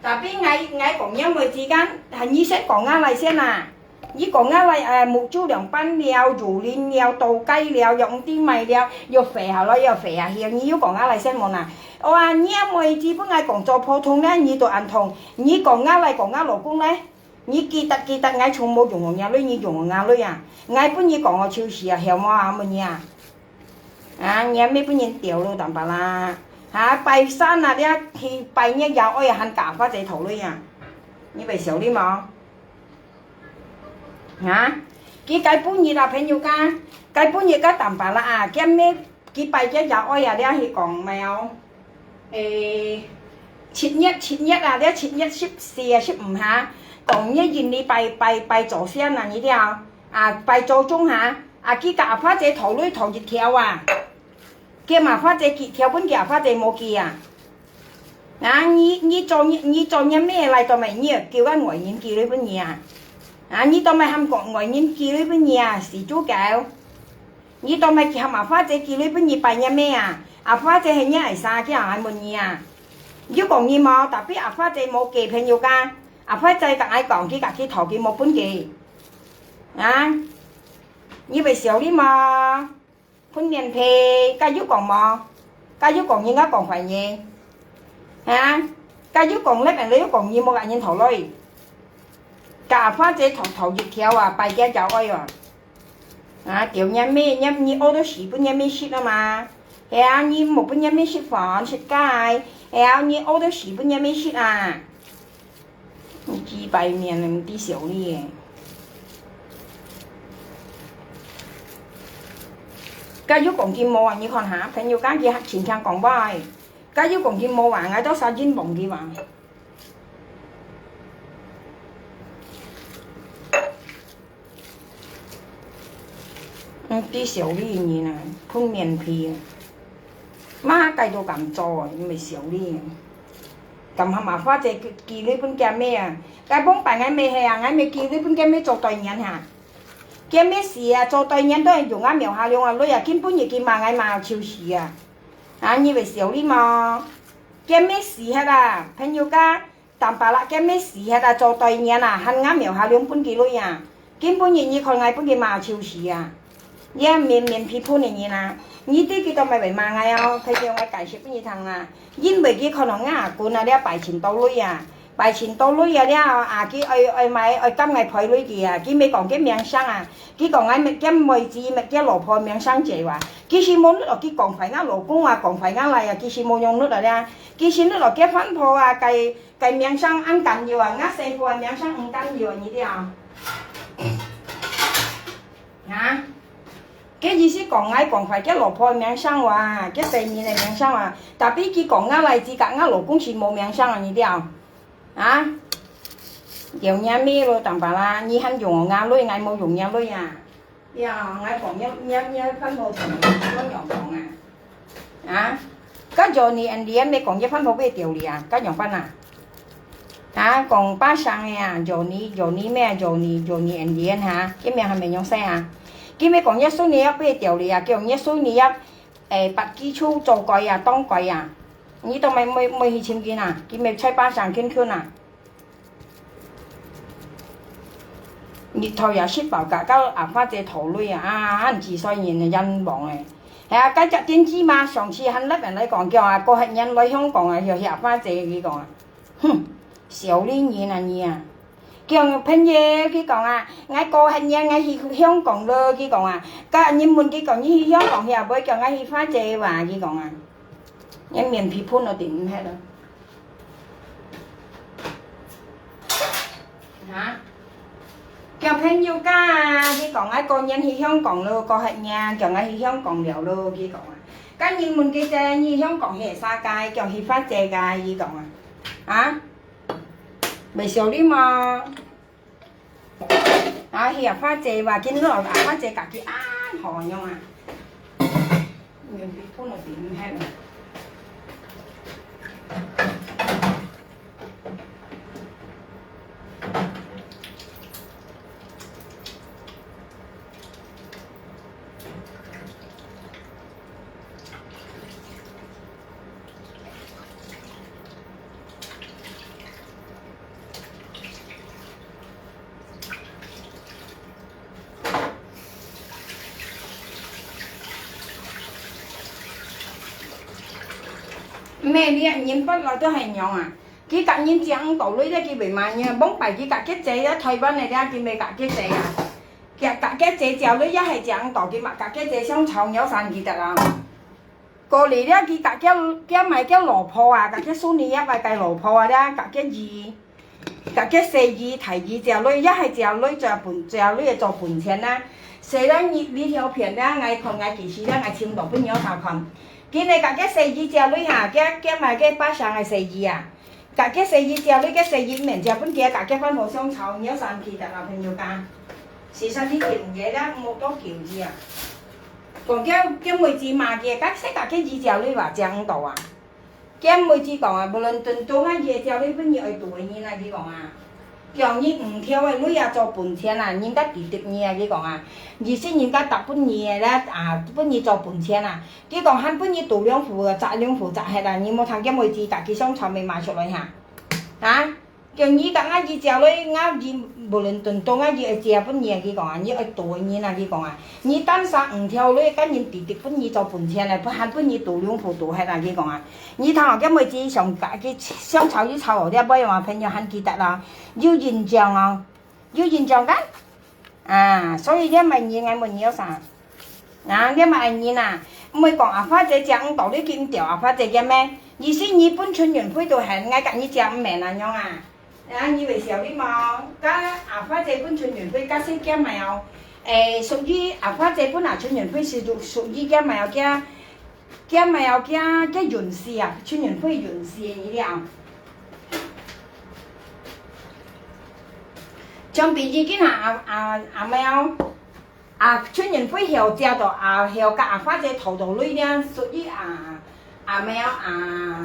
？Tapi𠊎𠊎講樣會知間，係你先講啊來先啊。 你講啊來，誒，目珠兩半了，右輪了，倒街了，又毋知買了，又肥下來，又肥下去，你又講啊來先無呐？哇，你也無知分𠊎講做普通呢，你都恁痛。你講啊來講啊老公呢？你記得記得，𠊎從無用過若鐳，你用過若鐳啊？𠊎分你講哦，就是啊，曉無啊，問你啊？啊，你也毋分人屌咯，Tampalak。哈，拜三啊，你去拜月夜哀啊，還甲花姐討鐳啊？你會笑你無？ 哈？佢該本日啊，朋友家，該本日个Tampalak啊，佢咩，佢拜个夜哀啊，你去講無？誒，七月，七月啊，你七月十四啊，十五哈，講你印尼拜拜拜祖先啊，你知啊？啊，拜祖宗哈，啊，佢甲阿花姐討鐳討一條啊。 佢嘛花姐寄條分佢啊，花姐無寄啊。啊，你你做你你做若姆來到尾，你又叫个外人寄鐳分你啊？啊，你到尾還講外人寄鐳分你啊，死豬狗！你到尾喊阿花姐寄鐳分你拜若姆啊？阿花姐係若个儕，佢還問你啊？有講你無？tapi阿花姐無寄朋友家，阿花姐同𠊎講，佢家己討，佢無分佢。啊，你會笑你無？ 分面皮，該又講無？該又講人家講壞人？哈？該又講咧，人又講你無甲人討鐳。甲花姐討討一條啊，拜个夜哀啊。啊，條若姆，若你屙到屎分若姆食啊嘛。係啊，你無分若姆食飯食該，係啊，你屙到屎分若姆食啊。 幾百年了，毋知笑你誒。該又講佢無啊？你看哈，朋友間佢還真聽講話誒。該又講佢無啊，𠊎到時陣忘記話。 毋知笑你人啊，分面皮啊。麼个都敢做啊，你會笑你啊。敢喊阿花姐寄鐳分厥姆啊？該往擺𠊎姆係啊，𠊎姆寄鐳分厥姆做代言哈。厥姆死啊，做代言都係用吾廟下龍个鐳啊，今晡日佢罵𠊎罵到臭死啊！啊，你會笑你無？厥姆死忒啊，朋友家，Tampalak厥姆死忒啊，做代言啊，喊吾廟下龍分佢鐳啊！今晡日你看𠊎分佢罵到臭死啊！ 這面面皮膚个人啊，你知佢做麼會罵𠊎哦？朋友，𠊎解釋分你聽啊。因為佢看到吾阿公啊，這擺盡多鐳啊，擺盡多鐳啊了後啊，佢愛愛買愛佮𠊎賠鐳佢啊，佢乜講厥名聲啊，佢講𠊎乜厥妹子乜厥老婆名聲濟哇，其實無努力佢講壞吾老公啊，講壞吾倈啊，其實無用努力啊，其實努力厥番婆啊，該該名聲恁緊要啊，吾細婆啊名聲毋緊要啊，你知啊？啊？ 該意思講𠊎講壞厥老婆个名聲哇，厥細人个名聲哇，tapi佢講吾倈子佮吾老公係無名聲啊，你知啊？啊？了若姆咯，Tampalak，你還用吾鐳，𠊎無用若鐳啊。呀，𠊎講若若若番婆同你仰講啊？ 啊？該Johnny and Lian乜講佢番婆會丟你啊？該仰般啊？啊，講巴生个啊，Johnny，Johnny咩啊？Johnny，Johnny and Lian哈？佢名還無仰生啊？佢乜講若孫女也會丟你啊？佢講若孫女也，誒，八支手做鬼啊，當鬼啊！你當愛愛愛去尋佢啊？佢乜在巴生近近啊？ 日頭也食飽，佮佮阿花姐討鐳啊，啊，恁自衰人啊，冤枉誒！係啊，該隻電子嘛，上次還立人來講，叫啊，過核年來香港啊，要去阿花姐，佢講啊，哼，小女人啊你啊！叫朋友，佢講啊，𠊎過核年𠊎去香港咯，佢講啊，該人問佢講，你去香港去啊？毋會叫𠊎去花姐哇，佢講啊，你面皮噴到頂毋核咯。 哈？叫朋友家啊，佢講𠊎過年去香港咯，過核年，叫𠊎去香港尞咯，佢講啊。該人問佢姐，你香港去啥界？叫去花姐界，佢講啊。啊？會笑你無？ 啊，去阿花姐話，見到阿花姐家己恁好樣啊。面皮噴到頂毋核。 毋係，你人發落都係樣啊！佢佮人借毋到鐳咧，佢會罵人。往擺佢佮厥姐啊，台灣个咧，佢毋係佮厥姐啊。佢佮厥姐借鐳也係借毋到，佢嘛佮厥姐相吵，你有生記得啊？ 過來了，佢佮厥，厥買厥老婆啊，佮厥孫女也買厥老婆啊，了佮厥姨，佮厥細姨、大姨借鐳，也係借鐳做本，借鐳做本錢啊。所以呢，這條片呢，𠊎看𠊎其實呢，𠊎尋到分你兜看。今日佮厥細姨借鐳哈，厥，厥買厥巴生个細姨啊。 佮厥細姨借鐳，厥細姨毋免借分厥，佮厥番婆相吵，你有生記得啊，朋友家？事實你記毋記得，無多久矣啊。講厥，厥妹子罵佢，該使佮厥姨借鐳話，借毋到啊。厥妹子講啊，無論等到啊，佢借鐳分你愛堵个人啊，佢講啊。叫你五條个鐳啊做本錢啊，人家抵得你啊，佢講啊。意思人家答分你个啦，啊，分你做本錢啊。 佢講還分你堵兩副，摘兩副摘忒啊，你無聽厥妹子家己相吵，乜罵出來哈？啊？叫你佮吾姨借鐳，吾姨無論等到吾姨愛借分你啊，佢講啊，你愛堵个人啊，佢講啊，你單儕五條鐳，該人抵得分你做本錢啊，還分你堵兩副堵忒啊，佢講啊。你聽下厥妹子想家己相吵就吵到這尾嘛，朋友還記得啦，有印象哦。 有印象無？啊，所以這麼人，𠊎問你有啥？啊，這麼人啊，毋會講阿花姐借毋到，你去毋著阿花姐个咩？意思你分陳雲輝都還，𠊎佮你借毋免恁樣啊？啊，你會笑你無？該阿花姐分陳雲輝，該係厥麼哦？誒，屬於阿花姐分啊，陳雲輝係屬，屬於厥麼哦？厥 厥麼哦，厥，厥運勢啊，陳雲輝運勢个呢了。像比如今下阿，阿，阿麼哦，啊，陳雲輝後借到啊，後佮阿花姐討到鐳了，屬於啊，阿妹啊，啊，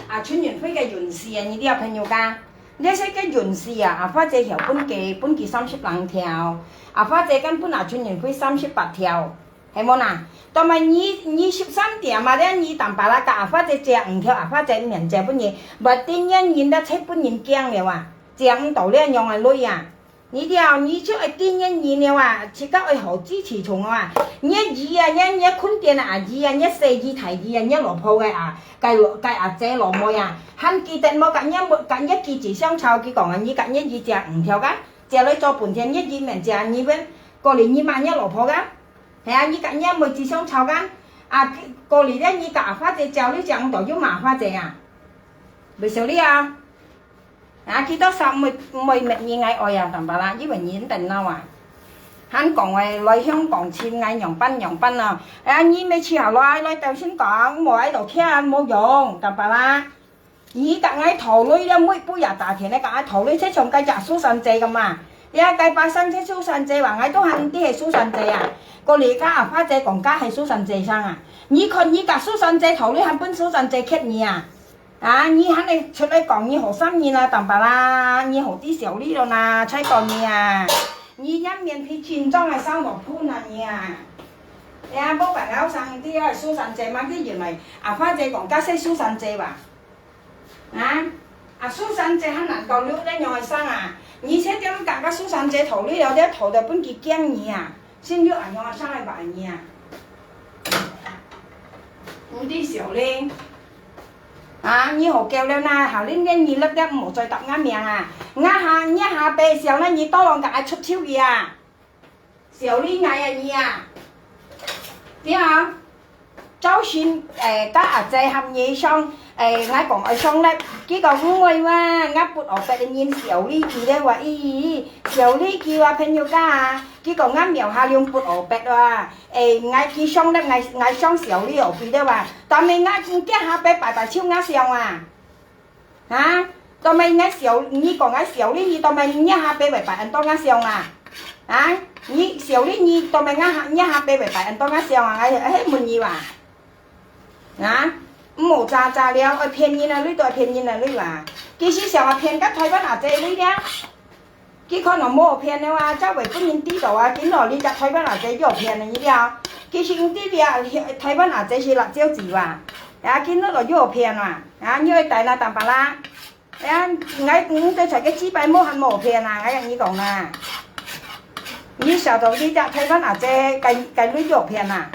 啊，陳雲輝个運勢啊，你兜朋友講，這些个運勢啊，阿花姐曉分佢，分佢三十零條，阿花姐敢分阿陳雲輝三十八條，係無啦？但係你，你十三點啊，這你淡薄啦，佮阿花姐借五條，阿花姐毋免借分你，berarti你人都出分人驚了啊，借毋到這樣个鐳啊！ 你兜，你就愛知你人了啊，自家愛好自自重啊。你个姨啊，你，你个坤爹啊，阿姨啊，你个細姨、大姨啊，你个老婆个啊，該老，該阿姊老妹啊，還記得無？佮你妹，佮你記住相吵，佢講啊，你佮你姨借五條个，借來做本錢，你姨免借，你問，過來你罵你老婆个，係啊，你佮你妹子相吵个，啊，過來咧，你佮阿花姐交流，講到又罵花姐啊，袂曉得啊。 啊，佢到時毋會，毋會滅人个愛啊，淡薄啦，因為人等老啊。還講話來香港尋𠊎仰般仰般咯。哎呀，你乜試下來，來到先講，無愛到天無用，淡薄啦。你佮𠊎討論了，每步也打田个，佮𠊎討論，就像該隻蘇珊姐个嘛。你啊，該把生隻蘇珊姐話，𠊎都還毋知係蘇珊姐啊。過來佮阿花姐講，該係蘇珊姐生啊。你看你佮蘇珊姐討論，還分蘇珊姐激你啊？ 啊，你還會出來講你好心人啊，淡薄啦，你好知小麗了啦，才講你啊，你這面皮緊張个生活鋪那你啊。哎呀，無辦法，生知啊，蘇珊姐嘛，佢原來阿花姐講，該係蘇珊姐吧？啊，啊，蘇珊姐還難搞，你這樣个生啊，你這點敢佮蘇珊姐討論了，這討到分佢驚你啊，心有恁樣啊，生來把你啊。毋知小麗。 啊，你好夠了啦，下輪个你粒粒毋好再答𠊎名啊！𠊎下，𠊎下擺想了你到浪佮𠊎出手去啊！小麗𠊎啊你啊！對啊，朝晨，誒，佮阿姊喊你上，誒，𠊎講愛上粒，佢講毋會哇，𠊎不學別个人小麗佢咧哇，咦，小麗佢哇朋友家啊，佢講𠊎廟下用不學別哇。 誒，𠊎去上了，𠊎，𠊎上小麗哦，記得哇？但係𠊎，你這下擺擺擺手𠊎上啊？啊？但係𠊎小，你講𠊎小麗，你但係你這下擺會擺恁多𠊎上啊？啊？你小麗，你但係𠊎下，你這下擺會擺恁多𠊎上啊？𠊎，𠊎問你哇？啊？毋好詐詐了，愛騙人啊，你都愛騙人啊，你哇？其實想愛騙个台灣阿姊你了。 佢看到無騙了啊，才會分人知道啊。今晡日這台灣阿姊又騙了，你了。其實毋知了，台灣阿姊是辣椒籽哇。啊，今晡日又騙啊，啊，又會帶那淡薄啦。啊，𠊎毋對在个幾擺無還無騙啊，𠊎跟你講啊。你曉得你這台灣阿姊，該，該你又騙啊。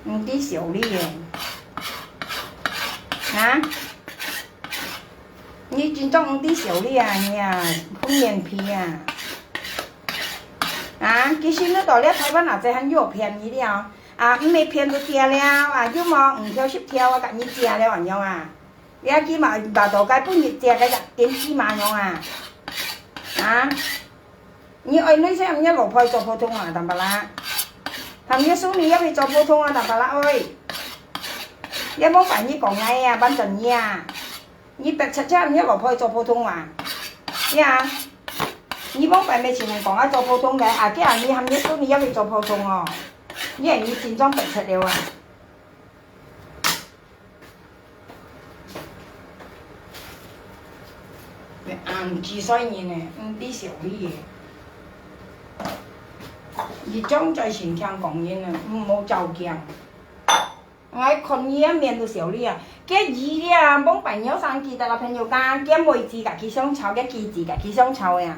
毋知小麗耶。啊？你真正毋知小麗啊，你啊，厚面皮啊。啊，其實你到了台灣啊，這還有騙你了。啊，毋係騙就借了，啊，有無五條十條啊，佮你借了恁樣啊？你還起碼拿到該本日借个點起碼樣啊？啊？ 你愛女婿，你老婆做普通啊，淡薄啦。他們說你要去做普通啊，淡薄啦，喂。你莫怪你講𠊎啊，反正你啊，你逼出去，你老婆做普通啊。呀，你莫怪沒錢講啊，做普通个，啊，這樣你他們說你要去做普通哦，你，你心中逼出了啊。 恁幾歲人呢，毋知小麗耶。一種在心聽講人呢，毋好照鏡。𠊎看你个面都小麗啊，該姨啊，往擺你有生記得啊，朋友家，該妹子佮佢相吵，該記子佮佢相吵个啊。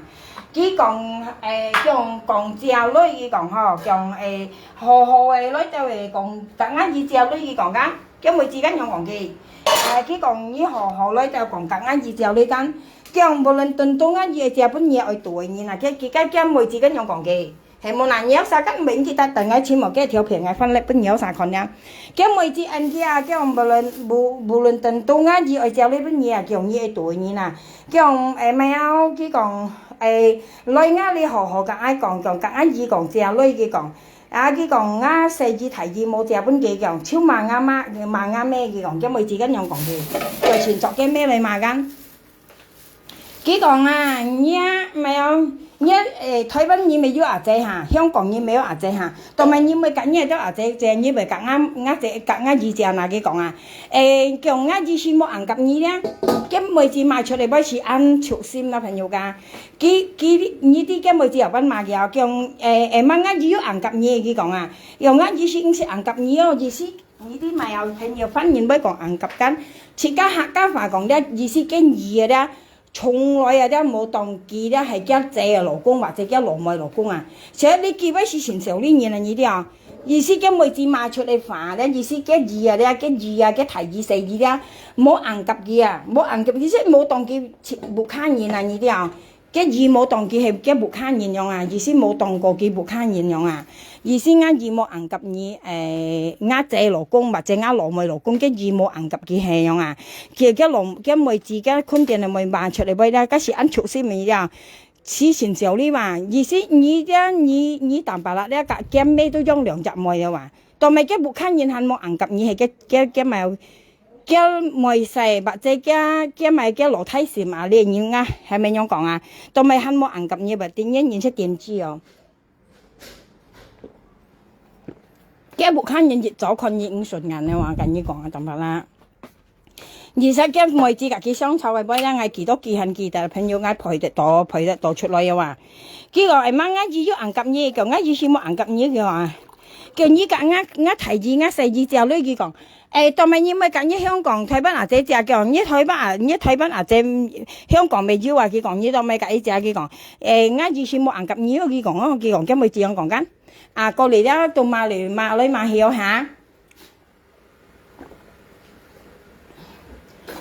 佢講，誒，講，講姐妹，佢講吼，講，誒，好好个，來到誒，講，同𠊎姨姐妹，佢講个。 該妹子恁樣講佢，誒，佢講你好好來就講佮𠊎姨姐妹講，講無論等到𠊎姨姐分你愛對人啊，佢，佢，該，該妹子恁樣講佢，係無啦？你有啥講，毋記得等𠊎尋無該條片，𠊎翻來分你有啥看呀。該妹子恁樣啊，講無論，無，無論等到𠊎姨愛姐妹分你啊，講你愛對人啊，講，誒，毋要，佢講，誒，來𠊎哩好好佮𠊎講，講佮𠊎姨講姐妹，佢講， 啊，佢講啊，細姨大姨無借分佢講，就罵𠊎媽，罵𠊎姆，佢講，該妹子恁樣講佢，就尋著該姆來罵𠊎。佢講啊，你啊，毋係哦，你啊，誒，臺灣人乜有阿姊哈，香港人乜有阿姊哈，做麼个你毋會佮你个阿姊借，你毋會佮𠊎，𠊎姊，佮𠊎姨借啊？佢講啊，誒，講𠊎姨係無恁合意咧，該妹子罵出來會係恁粗心啦，朋友家。佢，佢，你知該妹子有辦法个哦，講，誒，誒，罵𠊎姨有恁合意，佢講啊，講𠊎姨係毋係恁合意哦，意思 你知無啊，朋友，番人會講恁合間，自家客家話講咧，意思該姨个咧，從來啊咧無當佢咧係厥姊个老公或者厥老妹老公啊。所以你知會係盡少呢人啊，你知啊？意思該妹子罵出來話咧，意思該姨啊咧，該姨啊，該大姨細姨咧，無恁合佢啊，無恁合，意思無當佢屋下人啊，你知啊？ 該姨無當佢係厥屋下人樣啊，意思無當過佢屋下人樣啊。意思𠊎姨無恁合意，誒，𠊎姊老公或者𠊎老妹老公，該姨無恁合佢係樣啊。佢該老，該妹子該肯定會罵出來，會啦，該係恁粗心个了。係盡少呢哇，意思你這，你，你當巴拉這，該，該妹都養兩隻妹了哇。做麼个屋下人還無恁合意，係該，該，該麼个 該妹婿，或者該，該麼个老弟係嘛，這人啊，係毋係樣講啊？做麼个還無恁合意，或者你認識點子哦。該屋下人一早看你毋順眼个話，跟你講啊，當巴拉。而且該妹子佮佢相吵个，尾仔𠊎記到佢還記得，朋友，𠊎陪得到，陪得到出來个話。佢講，哎媽，𠊎姨有恁合意，講𠊎姨係無恁合意个話。叫你佮𠊎，𠊎大姨，𠊎細姨借鐳，佢講， 誒，做麼个你毋會佮你香港、臺灣阿姊借？佢講，你臺灣啊，你臺灣阿姊，香港乜有啊？佢講，你做麼个佮佢借？佢講，誒，𠊎姨係無恁合意哦，佢講哦，佢講，該妹子樣講間。啊，過來了，都罵來，罵來罵去哦，哈。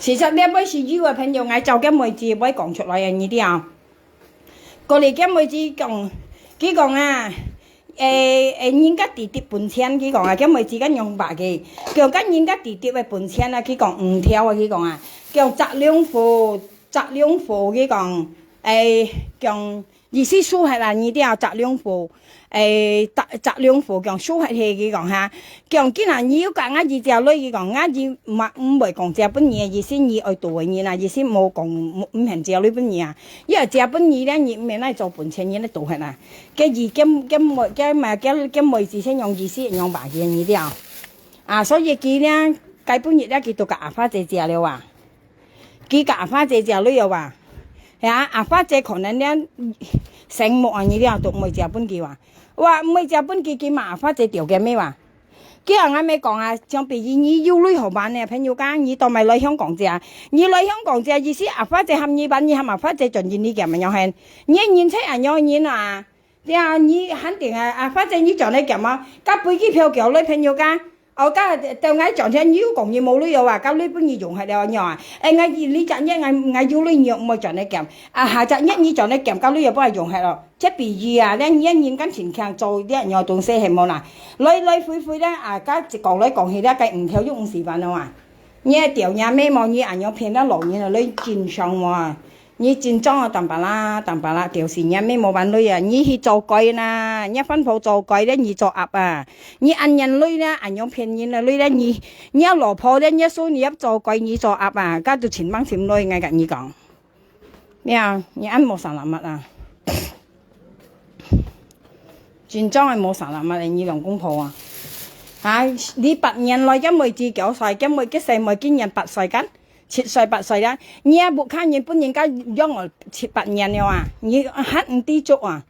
其實這位係有个朋友，𠊎找該妹子會講出來个，你知啊？過來該妹子講，佢講啊， 誒，誒，人家弟弟分錢，佢講啊，該妹子該樣話个，叫該人家弟弟个分錢啊，佢講毋條啊，佢講啊，叫摘龍火，摘龍火，佢講，誒，講意思輸忒啦，你知啊，摘龍火，誒，摘，摘龍火，講輸忒去，佢講哈，講今仔日有佮𠊎姨借鐳，佢講，𠊎姨嘛毋會講借分你个，意思你愛渡个人啊，意思無講，毋，毋肯借鐳分你啊，你愛借分你咧，你毋免來做分錢，你來渡忒啊。 該姨，該，該妹，該嘛，該，該妹子先用意思用話言語了。啊，所以佢呢，該本日呢，佢都佮阿花姐借了啊。佢佮阿花姐借了啊。係啊，阿花姐可能呢，醒目啊，你了，都毋會借分佢啊。哇，毋會借分佢，佢罵阿花姐條件咩哇？ 佢啊，𠊎乜講啊，像比如你有鐳好辦呢，朋友講，你做麼个來香港借？你來香港借，意思阿花姐喊你辦，你喊阿花姐轉印尼个，麼樣形？你認識恁樣人啊？對啊，你肯定啊，阿花姐你轉來个嘛？該飛機票繳來，朋友講，哦，該等𠊎轉天，你又講你無鐳了啊，該鐳分你用忒了，你啊？哎，𠊎，你隻月，𠊎，𠊎有鐳，你又毋會轉來个，啊，下隻月你轉來个，該鐳又分𠊎用忒了。 這比喻啊，這，這人感情強做這樣東西係無啦？來來回回咧，啊，該一講來講去咧，該五條又五十萬了啊！你愛調若妹無，你恁樣騙了老人啊，來真傷無啊？你真正啊，當巴拉，當巴拉，就是若妹無還鐳啊！你去做鬼啦，你番婆做鬼咧，你做鴨啊！你恁樣鐳咧，恁樣騙人啊，鐳咧，你，你老婆咧，你孫女也做鬼，你做鴨啊，該就尋幫尋鐳，𠊎佮你講。 呀，你恁無salamat啊！真正个無salamat个，你兩公婆啊！啊，你八年來，該妹子幾歲？該妹，該細妹今年八歲間，七歲八歲啦。你也屋下人分人家養了七八年了啊，你還毋知足啊？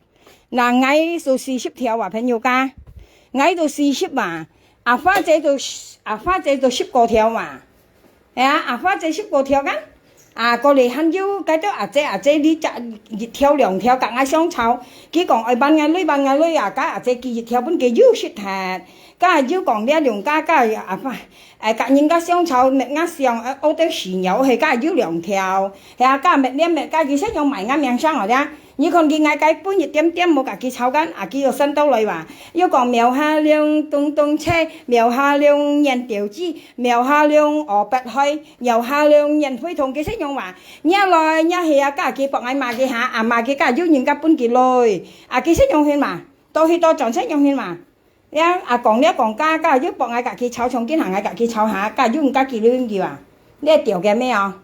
那𠊎都四十條啊，朋友家，𠊎都四十啊，阿花姐都，阿花姐都十過條啊。哎呀，阿花姐十過條啊，啊，過來還有該兜阿姐，阿姐你隻一條兩條佮𠊎相吵，佢講愛還𠊎鐳，還𠊎鐳啊，該阿姐寄一條分佢又食忒，該又講這兩家，該阿花，哎，佮人家相吵，搣𠊎想，呃，屙到屎尿，係該又兩條，係啊，該搣這搣該，佢先用埋𠊎命相哦，這。 你看佢，𠊎該分一點點無佮佢吵間，啊，佢又生到來哇，又講廟下龍咚咚鑿，廟下龍拈鳥雞，廟下龍屙白開，廟下龍拈灰桶，佢先用哇，惹來惹去啊，該佢幫𠊎罵佢下，啊，罵佢該有人家分佢來，啊，佢先用去嘛，到去到轉先用去嘛。 呀，啊，講了講加，加又幫𠊎家己吵，從今下𠊎家己吵下，加又毋加幾輪佢啊？你係調个咩哦？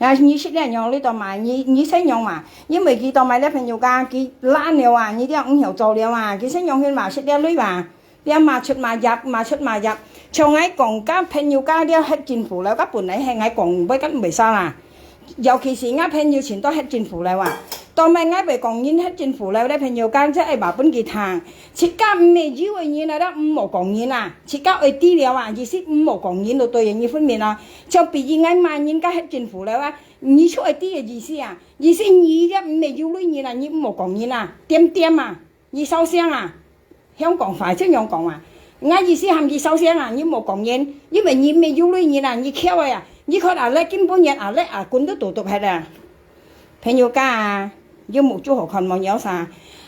啊，你食了仰，你當買，你，你食仰嘛？因為佢當買了朋友家，佢懶了啊，你這毋曉做了啊，佢食仰去嘛，食了鐳啊，這嘛出嘛入，嘛出嘛入。像𠊎講，甲朋友家了核盡富了，甲本來係𠊎講，毋會甲毋會少啦。尤其是𠊎朋友全都核盡富了啊，當買𠊎會講人核盡富了咧，朋友家，這愛話分佢聽。自家毋係有个人啊，都毋好講人啊，自家愛知了啊，意思毋好講人就對了，你分明啊。像比如𠊎罵人家核盡富了啊， 你就愛知个意思啊，意思你這毋係有鐳人啊，你毋好講人啊，點點啊，你燒聲啊，香港話就恁樣講啊。𠊎意思喊你燒聲啊，你毋好講人，因為你毋係有鐳人啊，你翹个啊，你看阿嬭今晡日阿嬭啊，滾到肚肚忒啊。朋友家啊，有目珠好看無？有啥？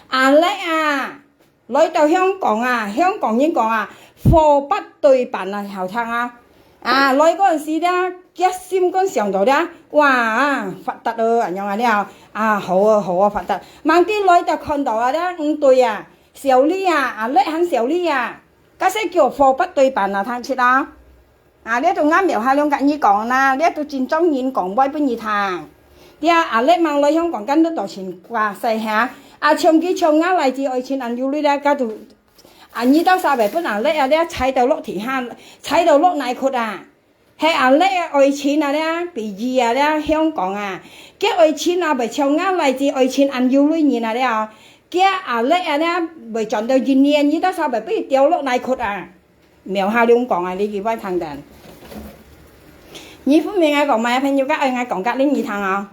阿嬭啊， 來到香港啊，香港人講啊，貨不對辦啊，好聽啊。啊，來嗰陣時咧，決心講想到咧，哇啊，發達哦，恁樣啊了，啊，好啊，好啊，發達。吂知來到看到啊咧，毋對啊，小李啊，阿嬭喊小李啊，該係叫貨不對辦啊，聽出啊。 啊，這都𠊎廟下兩甲你講啦，這都真正人講話分你聽。這阿嬭吂來香港，間都到全掛世下。啊，像佢像𠊎倈仔愛情恁有鐳咧，該都，啊，你兜儕會分阿嬭啊，這踩到落地下，踩到落泥窟啊。係阿嬭个愛情啊，這比喻啊，這香港啊，佢愛情啊，會像𠊎倈仔愛情恁有鐳人啊，這哦，佢阿嬭啊，這會轉到印尼，你兜儕會分佢掉落泥窟啊。 廟下恁樣講啊，你去會聽等。你分明𠊎講麼个，朋友家愛𠊎講甲你聽哦。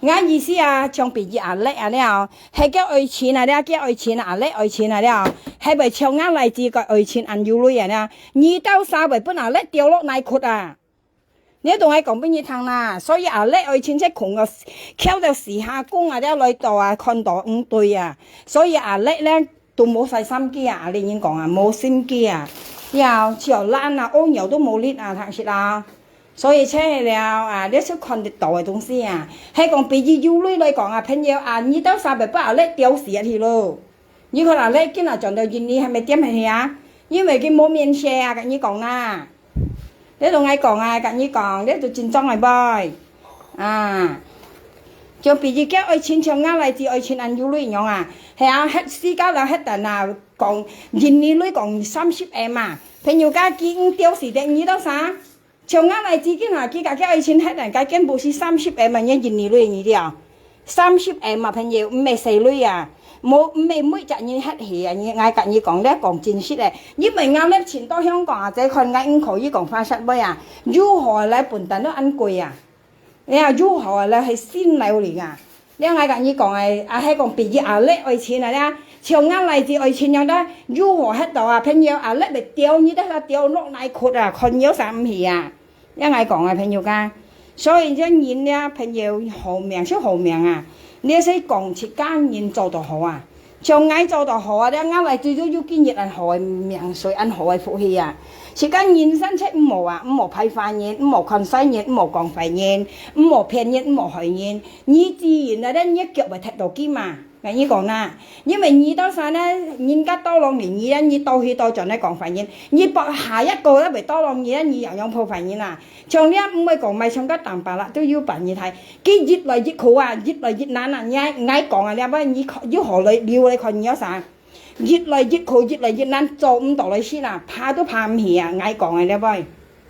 𠊎意思啊，像比喻阿嬭啊了，係佢愛情啊了，佢愛情啊，阿嬭愛情啊了，係會像𠊎倈仔个愛情恁有鐳啊了，你兜儕會分阿嬭掉落泥窟啊。 你同𠊎講分你聽啦，所以阿嬭愛情這窮啊，翹到四下公啊，這來到啊，看到毋對啊，所以阿嬭咧都無晒心機啊，阿嬭人講啊，無心機啊，了，就懶啊，屙尿都無力啊，聽識啦。所以這了啊，這就看得到个東西啊，係講比喻有鐳來講啊，朋友啊，你兜儕會分阿嬭吊死去咯。 你看啊，你今日轉到印尼係毋係點去啊？因為佢無面色啊，甲你講啦。你同𠊎講啊，甲你講，你都真正个會。啊，就比喻佢愛情像𠊎倈仔愛情恁有鐳樣啊。係啊，核時間了，核等啊，講印尼鐳講三十M啊。朋友家佢毋吊死得你兜儕？ 像𠊎倈仔今下，佢甲佢愛情核等，該根本係三十M啊，你印尼鐳你了。三十M啊，朋友，毋係細鐳啊，無，毋係每隻人核去啊，你，𠊎甲你講咧，講真實个，因為𠊎咧前到香港啊，再看𠊎毋可以講話實話啊，如何來分擔到恁貴啊？你啊，如何來係新樓嚟啊？ 了𠊎甲你講个，啊，係講比喻阿嬭愛情啊，了，像𠊎倈仔愛情樣个，如何核到啊，朋友，阿嬭會吊你兜儕吊落泥窟啊，看你有啥毋起啊。了𠊎講个，朋友家，所以這人了，朋友，好命就好命啊，你係講自家人做到好啊，像𠊎做到好啊，了𠊎倈仔都有今日恁好个命水，恁好个福氣啊。自家人生出毋好啊，毋好敗壞人，毋好看衰人，毋好講壞人，毋好騙人，毋好害人， 你自然啊，你腳會踢到佢嘛。𠊎你講啦，因為你兜儕呢，人家tolong你，你呢，你到去到轉來講壞人，你搏下一個咧會tolong你呢，你樣樣破壞人啊。像你毋會講，買像个當巴啦，都有辦你睇，佢越來越苦啊，越來越難啊。你，𠊎講啊，你話你靠，有好來，留來看你有啥，越來越苦，越來越難，做毋到來先啊，爬都爬毋起啊。𠊎講啊，你話。